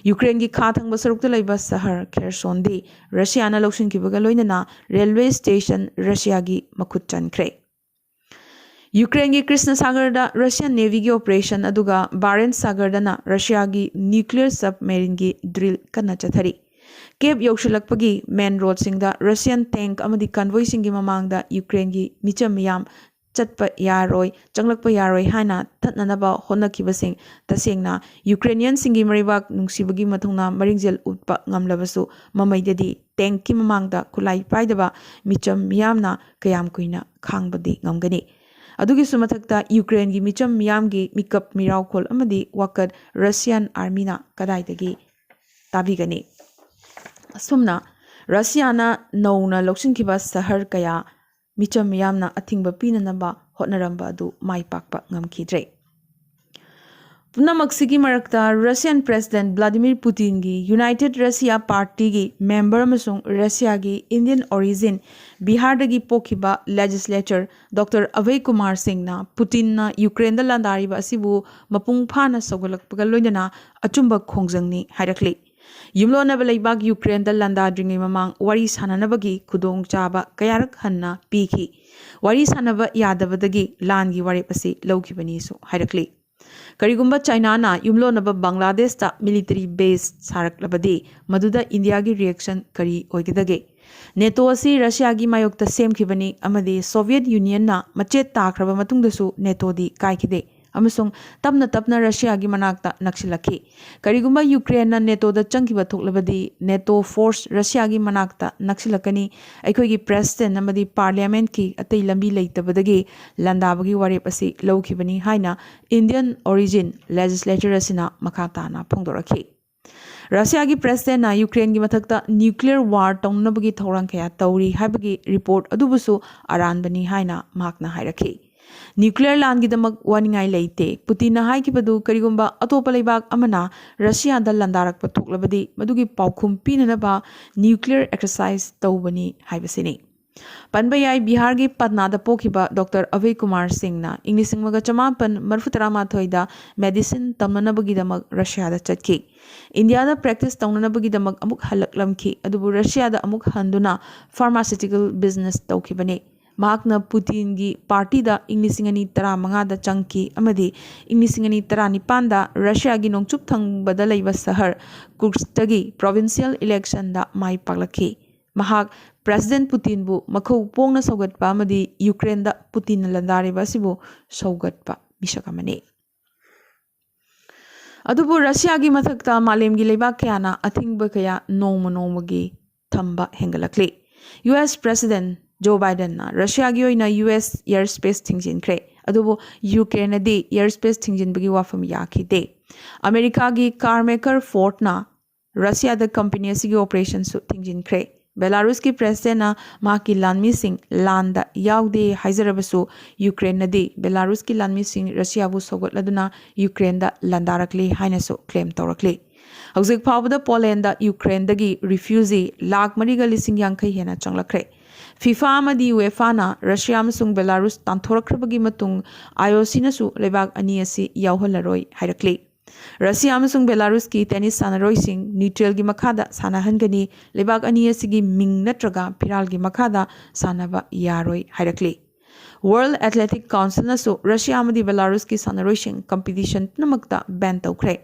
ꯌꯨꯀ꯭ꯔꯦꯟꯒꯤ ꯈꯥ ꯊꯪꯕ ꯁꯔꯨꯛꯇ ꯂꯩꯕ ꯁꯍꯔ ꯈꯦꯔꯁꯣꯟꯗꯤ ꯔꯁꯤꯌꯥꯅ ꯂꯧꯁꯤꯟꯈꯤꯕꯒ ꯂꯣꯏꯅꯅ ꯔꯦꯜꯋꯦ ꯁ꯭ꯇꯦꯁꯟ ꯔꯁꯤꯌꯥꯒꯤ ꯃꯈꯨꯠ ꯆꯟꯈ꯭ꯔꯦ꯫ ꯌꯨꯀ꯭ꯔꯦꯟꯒꯤ ꯀ꯭ꯔꯤꯁꯅ ꯁꯥꯒꯔꯗ ꯔꯁꯤꯌꯥꯟ ꯅꯦꯚꯤꯒꯤ ꯑꯣꯄꯔꯦꯁꯟ ꯑꯗꯨꯒ ꯕꯥꯔꯦꯟ ꯁꯥꯒꯔꯗꯅ ꯔꯁꯤꯌꯥꯒꯤ ꯅ꯭ꯌꯨꯀ꯭ꯂꯤꯌꯔ ꯁꯕꯃꯦꯔꯤꯟꯒꯤ ꯗ꯭ꯔꯤꯜ ꯀꯟꯅ ꯆꯠꯊꯔꯤ꯫ ꯀꯦꯞ ꯌꯧꯁꯤꯜꯂꯛꯄꯒꯤ ꯃꯦꯟ ꯔꯣꯗꯁꯤꯡꯗ ꯔꯁꯤꯌꯥꯟ ꯇꯦꯡꯛ ꯑꯃꯗꯤ ꯀꯟꯚꯣꯏꯁꯤꯡꯒꯤ ꯃꯃꯥꯡꯗ ꯌꯨꯀ꯭ꯔꯦꯟꯒꯤ ꯃꯤꯆꯝ ꯃꯤꯌꯥꯝ ꯆꯠꯄ ꯌꯥꯔꯣꯏ, ꯆꯪꯂꯛꯄ ꯌꯥꯔꯣꯏ ꯍꯥꯏꯅ ꯊꯠꯅꯅꯕ ꯍꯣꯠꯅꯈꯤꯕꯁꯤꯡ, ꯇꯁꯦꯡꯅ ꯌꯨꯀ꯭ꯔꯦꯅꯤꯌꯟꯁꯤꯡꯒꯤ ꯃꯔꯩꯕꯥꯛ ꯅꯨꯡꯁꯤꯕꯒꯤ ꯃꯊꯧꯅꯥ ꯃꯔꯤꯡꯖꯦꯜ ꯎꯠꯄ ꯉꯝꯂꯕꯁꯨ, ꯃꯃꯩꯗꯗꯤ ꯇꯦꯡꯀꯤ ꯃꯃꯥꯡꯗ ꯈꯨꯠꯂꯥꯏ ꯄꯥꯏꯗꯕ ꯃꯤꯆꯝ ꯃꯤꯌꯥꯝꯅ ꯀꯌꯥꯝ ꯀꯨꯏꯅ ꯈꯥꯡꯕꯗꯤ ꯉꯝꯒꯅꯤ? ꯑꯗꯨꯒꯤꯁꯨ ꯃꯊꯛꯇ, ꯌꯨꯀ꯭ꯔꯦꯟꯒꯤ ꯃꯤꯆꯝ ꯃꯤꯌꯥꯝꯒꯤ ꯃꯤꯀꯞ ꯃꯤꯔꯥꯎꯈꯣꯜ ꯑꯃꯗꯤ ꯋꯥꯀꯠ ꯔꯁꯤꯌꯥꯟ ꯑꯥꯔꯃꯤꯅ ꯀꯗꯥꯏꯗꯒꯤ ꯇꯥꯕꯤꯒꯅꯤ? ꯑꯁꯨꯝꯅ ꯔꯁꯤꯌꯥꯅ ꯅꯧꯅ ꯂꯧꯁꯤꯟꯈꯤꯕ ꯁꯍꯔ ꯀꯌꯥ ꯃꯤꯆꯝ ꯃꯤꯌꯥꯝꯅ ꯑꯊꯤꯡꯕ ꯄꯤꯅꯅꯕ ꯍꯣꯠꯅꯔꯝꯕ ꯑꯗꯨ ꯃꯥꯏ ꯄꯥꯛꯄ ꯉꯝꯈꯤꯗ꯭ꯔꯦ꯫ ꯄꯨꯝꯅꯃꯛꯁꯤꯒꯤ ꯃꯔꯛꯇ, ꯔꯁꯤꯌꯟ ꯄ꯭ꯔꯦꯁꯤꯗꯦꯟ ꯚ꯭ꯂꯥꯗꯤꯃꯤꯔ ꯄꯨꯇꯤꯟꯒꯤ ꯌꯨꯅꯥꯏꯇꯦꯗ ꯔꯁꯤꯌꯥ ꯄꯥꯔꯇꯤꯒꯤ ꯃꯦꯝꯕꯔ ꯑꯃꯁꯨꯡ ꯔꯁꯤꯌꯥꯒꯤ ꯏꯟꯗꯤꯌꯟ ꯑꯣꯔꯤꯖꯤꯟ ꯕꯤꯍꯥꯔꯗꯒꯤ ꯄꯣꯛꯈꯤꯕ ꯂꯦꯖꯤꯁꯂꯦꯇꯔ ꯗꯣꯛꯇꯔ ꯑꯚꯌ ꯀꯨꯃꯥꯔ ꯁꯤꯡꯅ ꯄꯨꯇꯤꯟꯅ ꯌꯨꯀ꯭ꯔꯦꯟꯗ ꯂꯥꯟꯗꯥꯔꯤꯕ ꯑꯁꯤꯕꯨ ꯃꯄꯨꯡ ꯐꯥꯅ ꯁꯧꯒꯠꯂꯛꯄꯒ ꯂꯣꯏꯅꯅ ꯑꯆꯨꯝꯕ ꯈꯣꯡꯖꯪꯅꯤ ꯍꯥꯏꯔꯛꯂꯤ꯫ ꯌꯨꯝꯂꯣꯟꯅꯕ ꯂꯩꯕꯥꯛ ꯌꯨꯀ꯭ꯔꯦꯟꯗ ꯂꯥꯟꯗꯥꯗ꯭ꯔꯤꯉꯩ ꯃꯃꯥꯡ ꯋꯥꯔꯤ ꯁꯥꯟꯅꯅꯕꯒꯤ ꯈꯨꯗꯣꯡꯆꯥꯕ ꯀꯌꯥꯔꯛ ꯍꯟꯅ ꯄꯤꯈꯤ꯫ ꯋꯥꯔꯤ ꯁꯥꯟꯅꯕ ꯌꯥꯗꯕꯗꯒꯤ ꯂꯥꯟꯒꯤ ꯋꯥꯔꯦꯞ ꯑꯁꯤ ꯂꯧꯈꯤꯕꯅꯤꯁꯨ ꯍꯥꯏꯔꯛꯂꯤ꯫ ꯀꯔꯤꯒꯨꯝꯕ ꯆꯥꯏꯅꯥꯅ ꯌꯨꯝꯂꯣꯟꯅꯕ ꯕꯪꯒ꯭ꯂꯥꯗꯦꯁꯇ ꯃꯤꯂꯤꯇꯔꯤ ꯕꯦꯖ ꯁꯥꯔꯛꯂꯕꯗꯤ, ꯃꯗꯨꯗ ꯏꯟꯗꯤꯌꯥꯒꯤ ꯔꯤꯌꯦꯛꯁꯟ ꯀꯔꯤ ꯑꯣꯏꯒꯗꯒꯦ? ꯅꯦꯇꯣ ꯑꯁꯤ ꯔꯁꯤꯌꯥꯒꯤ ꯃꯥꯌꯣꯛꯇ ꯁꯦꯝꯈꯤꯕꯅꯤ ꯑꯃꯗꯤ ꯁꯣꯚꯤꯌꯦꯠ ꯌꯨꯅꯤꯌꯟꯅ ꯃꯆꯦꯠ ꯇꯥꯈ꯭ꯔꯕ ꯃꯇꯨꯡꯗꯁꯨ ꯅꯦꯇꯣꯗꯤ ꯀꯥꯏꯈꯤꯗꯦ ꯑꯃꯁꯨꯡ ꯇꯞꯅ ꯇꯞꯅ ꯔꯁꯤꯌꯥꯒꯤ ꯃꯅꯥꯛꯇ ꯅꯛꯁꯤꯜꯂꯛꯈꯤ꯫ ꯀꯔꯤꯒꯨꯝꯕ ꯌꯨꯀ꯭ꯔꯦꯟꯅ ꯅꯦꯇꯣꯗ ꯆꯪꯈꯤꯕ ꯊꯣꯛꯂꯕꯗꯤ, ꯅꯦꯇꯣ ꯐꯣꯔꯁ ꯔꯁꯤꯌꯥꯒꯤ ꯃꯅꯥꯛꯇ ꯅꯛꯁꯤꯜꯂꯛꯀꯅꯤ꯫ ꯑꯩꯈꯣꯏꯒꯤ ꯄ꯭ꯔꯦꯁꯤꯗꯦꯟ ꯑꯃꯗꯤ ꯄꯥꯔꯂꯤꯌꯥꯃꯦꯟꯠꯀꯤ ꯑꯇꯩ ꯂꯝꯕꯤ ꯂꯩꯇꯕꯗꯒꯤ ꯂꯥꯟꯗꯥꯕꯒꯤ ꯋꯥꯔꯦꯞ ꯑꯁꯤ ꯂꯧꯈꯤꯕꯅꯤ ꯍꯥꯏꯅ ꯏꯟꯗꯤꯌꯟ ꯑꯣꯔꯤꯖꯤꯟ ꯂꯦꯖꯤꯁꯂꯦꯇꯔ ꯑꯁꯤꯅ ꯃꯈꯥ ꯇꯥꯅ ꯐꯣꯡꯗꯣꯔꯛꯈꯤ꯫ ꯔꯁꯤꯌꯥꯒꯤ ꯄ꯭ꯔꯦꯁꯤꯗꯦꯟꯅ ꯌꯨꯀ꯭ꯔꯦꯟꯒꯤ ꯃꯊꯛꯇ ꯅ꯭ꯌꯨꯀ꯭ꯂꯤꯌꯔ ꯋꯥꯔ ꯇꯧꯅꯅꯕꯒꯤ ꯊꯧꯔꯥꯡ ꯀꯌꯥ ꯇꯧꯔꯤ ꯍꯥꯏꯕꯒꯤ ꯔꯤꯄꯣꯔꯠ ꯑꯗꯨꯕꯨꯁꯨ ꯑꯔꯥꯟꯕꯅꯤ ꯍꯥꯏꯅ ꯃꯍꯥꯛꯅ ꯍꯥꯏꯔꯛꯈꯤ꯫ ꯅ꯭ꯌꯨꯀ꯭ꯂꯤꯌꯔ ꯂꯥꯟꯒꯤꯗꯃꯛ ꯋꯥꯅꯤꯡꯉꯥꯏ ꯂꯩꯇꯦ꯫ ꯄꯨꯇꯤꯟꯅ ꯍꯥꯏꯈꯤꯕꯗꯨ ꯀꯔꯤꯒꯨꯝꯕ ꯑꯇꯣꯞꯄ ꯂꯩꯕꯥꯛ ꯑꯃꯅ ꯔꯁꯤꯌꯥꯗ ꯂꯥꯟꯗꯥꯔꯛꯄ ꯊꯣꯛꯂꯕꯗꯤ, ꯃꯗꯨꯒꯤ ꯄꯥꯎꯈꯨꯝ ꯄꯤꯅꯅꯕ ꯅ꯭ꯌꯨꯀ꯭ꯂꯤꯌꯔ ꯑꯦꯛꯁꯔꯁꯥꯏꯖ ꯇꯧꯕꯅꯤ ꯍꯥꯏꯕꯁꯤꯅꯤ꯫ ꯄꯟꯕ ꯌꯥꯏ, ꯕꯤꯍꯥꯔꯒꯤ ꯄꯠꯅꯥꯗ ꯄꯣꯛꯈꯤꯕ ꯗꯣꯛꯇꯔ ꯑꯚꯌ ꯀꯨꯃꯥꯔ ꯁꯤꯡꯅ ꯏꯪ ꯂꯤꯁꯤꯡ ꯑꯃꯒ ꯆꯃꯥꯄꯟ ꯃꯔꯤꯐꯨ ꯇꯔꯥꯃꯥꯊꯣꯏꯗ ꯃꯦꯗꯤꯁꯤꯟ ꯇꯝꯅꯅꯕꯒꯤꯗꯃꯛ ꯔꯁꯤꯌꯥꯗ ꯆꯠꯈꯤ꯫ ꯏꯟꯗꯤꯌꯥꯗ ꯄ꯭ꯔꯦꯛꯇꯤꯁ ꯇꯧꯅꯅꯕꯒꯤꯗꯃꯛ ꯑꯃꯨꯛ ꯍꯜꯂꯛꯂꯝꯈꯤ, ꯑꯗꯨꯕꯨ ꯔꯁꯤꯌꯥꯗ ꯑꯃꯨꯛ ꯍꯟꯗꯨꯅ ꯐꯥꯔꯃꯥꯁꯤꯎꯇꯤꯀꯦꯜ ꯕꯤꯖꯤꯅꯦꯁ ꯇꯧꯈꯤꯕꯅꯤ꯫ ꯃꯍꯥꯛꯅ ꯄꯨꯇꯤꯟꯒꯤ ꯄꯥꯔꯇꯤꯗ ꯏꯪ ꯂꯤꯁꯤꯡ ꯑꯅꯤ ꯇꯔꯥꯃꯉꯥꯗ ꯆꯪꯈꯤ ꯑꯃꯗꯤ ꯏꯪ ꯂꯤꯁꯤꯡ ꯑꯅꯤ ꯇꯔꯥꯅꯤꯄꯥꯟꯗ ꯔꯁꯤꯌꯥꯒꯤ ꯅꯣꯡꯆꯨꯞ ꯊꯪꯕꯗ ꯂꯩꯕ ꯁꯍꯔ ꯀꯨꯔꯁ꯭ꯛꯇꯒꯤ ꯄ꯭ꯔꯣꯚꯤꯟꯁꯤꯌꯦꯜ ꯏꯂꯦꯛꯁꯟꯗ ꯃꯥꯏ ꯄꯥꯛꯂꯛꯈꯤ꯫ ꯃꯍꯥꯛ ꯄ꯭ꯔꯦꯁꯤꯗꯦꯟꯠ ꯄꯨꯇꯤꯟꯕꯨ ꯃꯈꯧ ꯄꯣꯡꯅ ꯁꯧꯒꯠꯄ ꯑꯃꯗꯤ ꯌꯨꯀ꯭ꯔꯦꯟꯗ ꯄꯨꯇꯤꯟꯅ ꯂꯥꯟꯗꯥꯔꯤꯕ ꯑꯁꯤꯕꯨ ꯁꯧꯒꯠꯄ ꯃꯤꯁꯛ ꯑꯃꯅꯤ꯫ ꯑꯗꯨꯕꯨ ꯔꯁꯤꯌꯥꯒꯤ ꯃꯊꯛꯇ ꯃꯥꯂꯦꯝꯒꯤ ꯂꯩꯕꯥꯛ ꯀꯌꯥꯅ ꯑꯊꯤꯡꯕ ꯀꯌꯥ ꯅꯣꯡꯃ ꯅꯣꯡꯃꯒꯤ ꯊꯝꯕ ꯍꯦꯟꯒꯠꯂꯛꯂꯤ꯫ ꯌꯨ ꯑꯦꯁ ꯄ꯭ꯔꯦꯁꯤꯗꯦꯟꯠ ꯖꯣ ꯕꯥꯏꯗꯦꯟꯅ ꯔꯁꯤꯌꯥꯒꯤ ꯑꯣꯏꯅ ꯌꯨ ꯑꯦꯁ ꯑꯦꯌꯔ ꯁ꯭ꯄꯦꯁ ꯊꯤꯡꯖꯤꯟꯈ꯭ꯔꯦ꯫ ꯑꯗꯨꯕꯨ ꯌꯨꯀ꯭ꯔꯦꯟꯅꯗꯤ ꯑꯦꯌꯔ ꯁ꯭ꯄꯦꯁ ꯊꯤꯡꯖꯤꯟꯕꯒꯤ ꯋꯥꯐꯝ ꯌꯥꯈꯤꯗꯦ꯫ ꯑꯃꯦꯔꯤꯀꯥꯒꯤ ꯀꯥꯔ ꯃꯦꯀꯔ ꯐꯣꯔꯗꯅ ꯔꯁꯤꯌꯥꯗ ꯀꯝꯄꯦꯅꯤ ꯑꯁꯤꯒꯤ ꯑꯣꯄꯔꯦꯁꯟꯁꯨ ꯊꯤꯡꯖꯤꯟꯈ꯭ꯔꯦ꯫ ꯕꯦꯂꯥꯔꯨꯁꯀꯤ ꯄ꯭ꯔꯦꯁꯤꯗꯦꯟꯠꯅ ꯃꯍꯥꯛꯀꯤ ꯂꯥꯟꯃꯤꯁꯤꯡ ꯂꯥꯟꯗ ꯌꯥꯎꯗꯦ ꯍꯥꯏꯖꯔꯕꯁꯨ, ꯌꯨꯀ꯭ꯔꯦꯟꯅꯗꯤ ꯕꯦꯂꯥꯔꯨꯁꯀꯤ ꯂꯥꯟꯃꯤꯁꯤꯡ ꯔꯁꯤꯌꯥꯕꯨ ꯁꯧꯒꯠꯂꯗꯨꯅ ꯌꯨꯀ꯭ꯔꯦꯟꯗ ꯂꯥꯟꯗꯥꯔꯛꯂꯤ ꯍꯥꯏꯅꯁꯨ ꯀ꯭ꯂꯦꯝ ꯇꯧꯔꯛꯂꯤ꯫ ꯍꯧꯖꯤꯛ ꯐꯥꯎꯕꯗ ꯄꯣꯂꯦꯟꯗ ꯌꯨꯀ꯭ꯔꯦꯟꯗꯒꯤ ꯔꯤꯐ꯭ꯌꯨꯖꯤ ꯂꯥꯈ ꯃꯔꯤꯒ ꯂꯤꯁꯤꯡ ꯌꯥꯡꯈꯩ ꯍꯦꯟꯅ ꯆꯪꯂꯛꯈ꯭ꯔꯦ꯫ ꯐꯤꯐꯥ ꯑꯃꯗꯤ ꯌꯨꯑꯦꯐꯥꯅ ꯔꯁꯤꯌꯥ ꯑꯃꯁꯨꯡ ꯕꯦꯂꯥꯔꯨꯁ ꯇꯥꯟꯊꯣꯔꯛꯈ꯭ꯔꯕꯒꯤ ꯃꯇꯨꯡ, ꯑꯥꯏ ꯑꯣ ꯁꯤꯅꯁꯨ ꯂꯩꯕꯥꯛ ꯑꯅꯤ ꯑꯁꯤ ꯌꯥꯎꯍꯜꯂꯔꯣꯏ ꯍꯥꯏꯔꯛꯂꯤ꯫ ꯔꯁꯤꯌꯥ ꯑꯃꯁꯨꯡ ꯕꯦꯂꯥꯔꯨꯁꯀꯤ ꯇꯦꯅꯤꯁ ꯁꯥꯟꯅꯔꯣꯏꯁꯤꯡ ꯅ꯭ꯌꯨꯇ꯭ꯔꯦꯜꯒꯤ ꯃꯈꯥꯗ ꯁꯥꯟꯅꯍꯟꯒꯅꯤ, ꯂꯩꯕꯥꯛ ꯑꯅꯤ ꯑꯁꯤꯒꯤ ꯃꯤꯡ ꯅꯠꯇ꯭ꯔꯒ ꯐꯤꯔꯥꯜꯒꯤ ꯃꯈꯥꯗ ꯁꯥꯟꯅꯕ ꯌꯥꯔꯣꯏ ꯍꯥꯏꯔꯛꯂꯤ꯫ ꯋꯥꯔꯜꯗ ꯑꯦꯊꯂꯦꯇꯤꯛ ꯀꯥꯎꯟꯁꯤꯜꯅꯁꯨ ꯔꯁꯤꯌꯥ ꯑꯃꯗꯤ ꯕꯦꯂꯥꯔꯨꯁꯀꯤ ꯁꯥꯟꯅꯔꯣꯏꯁꯤꯡ ꯀꯝꯄꯤꯇꯤꯁꯟ ꯄꯨꯝꯅꯃꯛꯇ ꯕꯦꯟ ꯇꯧꯈ꯭ꯔꯦ꯫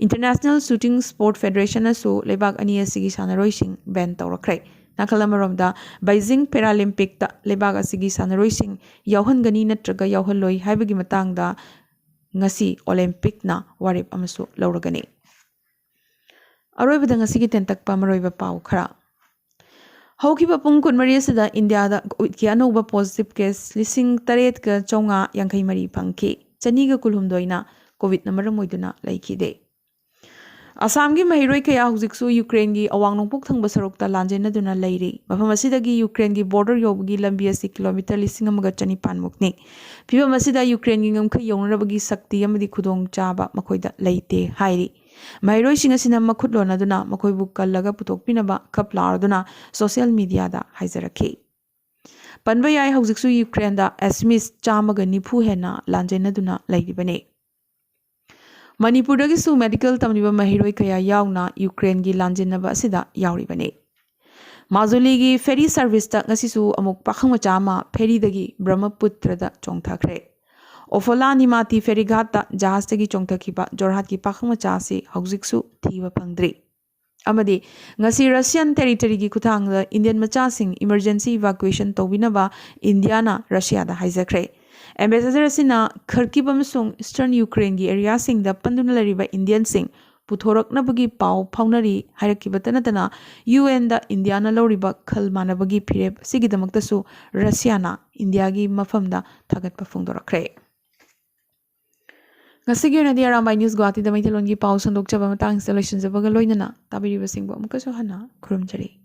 ꯏꯟꯇꯔꯅꯦꯁꯅꯦꯜ ꯁꯨꯇꯤꯡ ꯁ꯭ꯄꯣꯔꯠ ꯐꯦꯗꯔꯦꯁꯟꯅꯁꯨ ꯂꯩꯕꯥꯛ ꯑꯅꯤ ꯑꯁꯤꯒꯤ ꯁꯥꯟꯅꯔꯣꯏꯁꯤꯡ ꯕꯦꯟ ꯇꯧꯔꯛꯈ꯭ꯔꯦ꯫ ꯅꯥꯀꯜ ꯑꯃꯔꯣꯝꯗ, ꯕꯩꯖꯤꯡ ꯄꯦꯔꯥꯂꯤꯝꯄꯤꯛꯇ ꯂꯩꯕꯥꯛ ꯑꯁꯤꯒꯤ ꯁꯥꯟꯅꯔꯣꯏꯁꯤꯡ ꯌꯥꯎꯍꯟꯒꯅꯤ ꯅꯠꯇ꯭ꯔꯒ ꯌꯥꯎꯍꯜꯂꯣꯏ ꯍꯥꯏꯕꯒꯤ ꯃꯇꯥꯡꯗ ꯉꯁꯤ ꯑꯣꯂꯦꯝꯄꯤꯛꯅ ꯋꯥꯔꯦꯞ ꯑꯃꯁꯨ ꯂꯧꯔꯒꯅꯤ꯫ ꯑꯔꯣꯏꯕꯗ ꯉꯁꯤꯒꯤ ꯇꯦꯟꯇꯛꯄ ꯃꯔꯨꯑꯣꯏꯕ ꯄꯥꯎ ꯈꯔ꯫ ꯍꯧꯈꯤꯕ ꯄꯨꯡ ꯀꯨꯟꯃꯔꯤ ꯑꯁꯤꯗ ꯏꯟꯗꯤꯌꯥꯗ ꯀꯣꯚꯤꯗꯀꯤ ꯑꯅꯧꯕ ꯄꯣꯖꯤꯇꯤꯚ ꯀꯦꯁ ꯂꯤꯁꯤꯡ ꯇꯔꯦꯠꯀ ꯆꯥꯝꯃꯉꯥ ꯌꯥꯡꯈꯩ ꯃꯔꯤ ꯐꯪꯈꯤ꯫ ꯆꯅꯤꯒ ꯀꯨꯟꯍꯨꯝꯗꯣꯏꯅ ꯀꯣꯚꯤꯗꯅ ꯃꯔꯝ ꯑꯣꯏꯗꯨꯅ ꯂꯩꯈꯤꯗꯦ꯫ ꯑꯁꯥꯝꯒꯤ ꯃꯍꯩꯔꯣꯏ ꯀꯌꯥ ꯍꯧꯖꯤꯛꯁꯨ ꯌꯨꯀ꯭ꯔꯦꯟꯒꯤ ꯑꯋꯥꯡ ꯅꯣꯡꯄꯣꯛ ꯊꯪꯕ ꯁꯔꯨꯛꯇ ꯂꯥꯟꯖꯦꯟꯅꯗꯨꯅ ꯂꯩꯔꯤ꯫ ꯃꯐꯝ ꯑꯁꯤꯗꯒꯤ ꯌꯨꯀ꯭ꯔꯦꯟꯒꯤ ꯕꯣꯔꯗꯔ ꯌꯧꯕꯒꯤ ꯂꯝꯕꯤ ꯑꯁꯤ ꯀꯤꯂꯣꯃꯤꯇꯔ ꯂꯤꯁꯤꯡ ꯑꯃꯒ ꯆꯅꯤꯄꯥꯟ ꯃꯨꯛꯅꯤ꯫ ꯐꯤꯚꯝ ꯑꯁꯤꯗ ꯌꯨꯀ꯭ꯔꯦꯟꯒꯤ ꯉꯝꯈꯩ ꯌꯧꯅꯅꯕꯒꯤ ꯁꯛꯇꯤ ꯑꯃꯗꯤ ꯈꯨꯗꯣꯡꯆꯥꯕ ꯃꯈꯣꯏꯗ ꯂꯩꯇꯦ ꯍꯥꯏꯔꯤ꯫ ꯃꯍꯩꯔꯣꯏꯁꯤꯡ ꯑꯁꯤꯅ ꯃꯈꯨꯠ ꯂꯣꯟꯅꯗꯨꯅ ꯃꯈꯣꯏꯕꯨ ꯀꯜꯂꯒ ꯄꯨꯊꯣꯛꯄꯤꯅꯕ ꯈꯞ ꯂꯥꯎꯔꯗꯨꯅ ꯁꯣꯁꯤꯌꯦꯜ ꯃꯤꯗꯤꯌꯥꯗ ꯍꯥꯏꯖꯔꯛꯈꯤ꯫ ꯄꯟꯕ ꯌꯥꯏ, ꯍꯧꯖꯤꯛꯁꯨ ꯌꯨꯀ꯭ꯔꯦꯟꯗ ꯑꯦꯁꯃꯤꯁ ꯆꯥꯝꯃꯒ ꯅꯤꯐꯨ ꯍꯦꯟꯅ ꯂꯥꯟꯖꯦꯟꯅꯗꯨꯅ ꯂꯩꯔꯤꯕꯅꯤ꯫ ꯃꯅꯤꯄꯨꯔꯗꯒꯤꯁꯨ ꯃꯦꯗꯤꯀꯦꯜ ꯇꯝꯂꯤꯕ ꯃꯍꯩꯔꯣꯏ ꯀꯌꯥ ꯌꯥꯎꯅ ꯌꯨꯀ꯭ꯔꯦꯟꯒꯤ ꯂꯥꯟꯖꯦꯟꯅꯕ ꯑꯁꯤꯗ ꯌꯥꯎꯔꯤꯕꯅꯤ꯫ ꯃꯥꯖꯨꯂꯤꯒꯤ ꯐꯦꯔꯤ ꯁꯔꯚꯤꯁꯇ ꯉꯁꯤꯁꯨ ꯑꯃꯨꯛ ꯄꯥꯈꯪ ꯃꯆꯥ ꯑꯃ ꯐꯦꯔꯤꯗꯒꯤ ꯕ꯭ꯔꯍ꯭ꯃꯄꯨꯇ꯭ꯔꯗ ꯆꯣꯡꯊꯈ꯭ꯔꯦ꯫ ꯑꯣꯐꯣꯂꯥ ꯅꯤꯃꯥꯇꯤ ꯐꯦꯔꯤꯘꯥꯠꯇ ꯖꯍꯥꯖꯇꯒꯤ ꯆꯣꯡꯊꯈꯤꯕ ꯖꯣꯔꯍꯥꯠꯀꯤ ꯄꯥꯈꯪ ꯃꯆꯥ ꯑꯁꯤ ꯍꯧꯖꯤꯛꯁꯨ ꯊꯤꯕ ꯐꯪꯗ꯭ꯔꯤ꯫ ꯑꯃꯗꯤ ꯉꯁꯤ ꯔꯁꯤꯌꯥꯟ ꯇꯦꯔꯤꯇꯔꯤꯒꯤ ꯈꯨꯠꯊꯥꯡꯗ ꯏꯟꯗꯤꯌꯟ ꯃꯆꯥꯁꯤꯡ ꯏꯃꯔꯖꯦꯟꯁꯤ ꯏꯚꯥꯀ꯭ꯌꯨꯑꯦꯁꯟ ꯇꯧꯕꯤꯅꯕ ꯏꯟꯗꯤꯌꯥꯅ ꯔꯁꯤꯌꯥꯗ ꯍꯥꯏꯖꯈ꯭ꯔꯦ꯫ ꯑꯦꯝꯕꯦꯁꯦꯗꯔ ꯑꯁꯤꯅ ꯈꯔꯀꯤꯞ ꯑꯃꯁꯨꯡ ꯏꯁꯇꯔꯟ ꯌꯨꯀ꯭ꯔꯦꯟꯒꯤ ꯑꯦꯔꯤꯌꯥꯁꯤꯡꯗ ꯄꯟꯗꯨꯅ ꯂꯩꯔꯤꯕ ꯏꯟꯗꯤꯌꯟꯁꯤꯡ ꯄꯨꯊꯣꯔꯛꯅꯕꯒꯤ ꯄꯥꯎ ꯐꯥꯎꯅꯔꯤ ꯍꯥꯏꯔꯛꯈꯤꯕꯇ ꯅꯠꯇꯅ, ꯌꯨ ꯑꯦꯟꯗ ꯏꯟꯗꯤꯌꯥꯅ ꯂꯧꯔꯤꯕ ꯈꯜ ꯃꯥꯟꯅꯕꯒꯤ ꯐꯤꯔꯦꯞ ꯑꯁꯤꯒꯤꯗꯃꯛꯇꯁꯨ ꯔꯁꯤꯌꯥꯅ ꯏꯟꯗꯤꯌꯥꯒꯤ ꯃꯐꯝꯗ ꯊꯥꯒꯠꯄ ꯐꯣꯡꯗꯣꯔꯛꯈ꯭ꯔꯦ꯫ ꯉꯁꯤꯒꯤ ꯑꯣꯏꯅꯗꯤ ꯑꯔꯥꯝꯕꯥꯏ ꯅ꯭ꯌꯨꯁ ꯒꯨꯋꯥꯍꯥꯇꯤꯗ ꯃꯩꯇꯩꯂꯣꯟꯒꯤ ꯄꯥꯎ ꯁꯟꯗꯣꯛꯆꯕ ꯃꯇꯥꯡꯁꯤꯗ ꯂꯣꯏꯁꯤꯟꯖꯕꯒ ꯂꯣꯏꯅꯅ ꯇꯥꯕꯤꯔꯤꯕꯁꯤꯡꯕꯨ ꯑꯃꯨꯛꯀꯁꯨ ꯍꯟꯅ ꯈꯨꯔꯨꯝꯖꯔꯤ꯫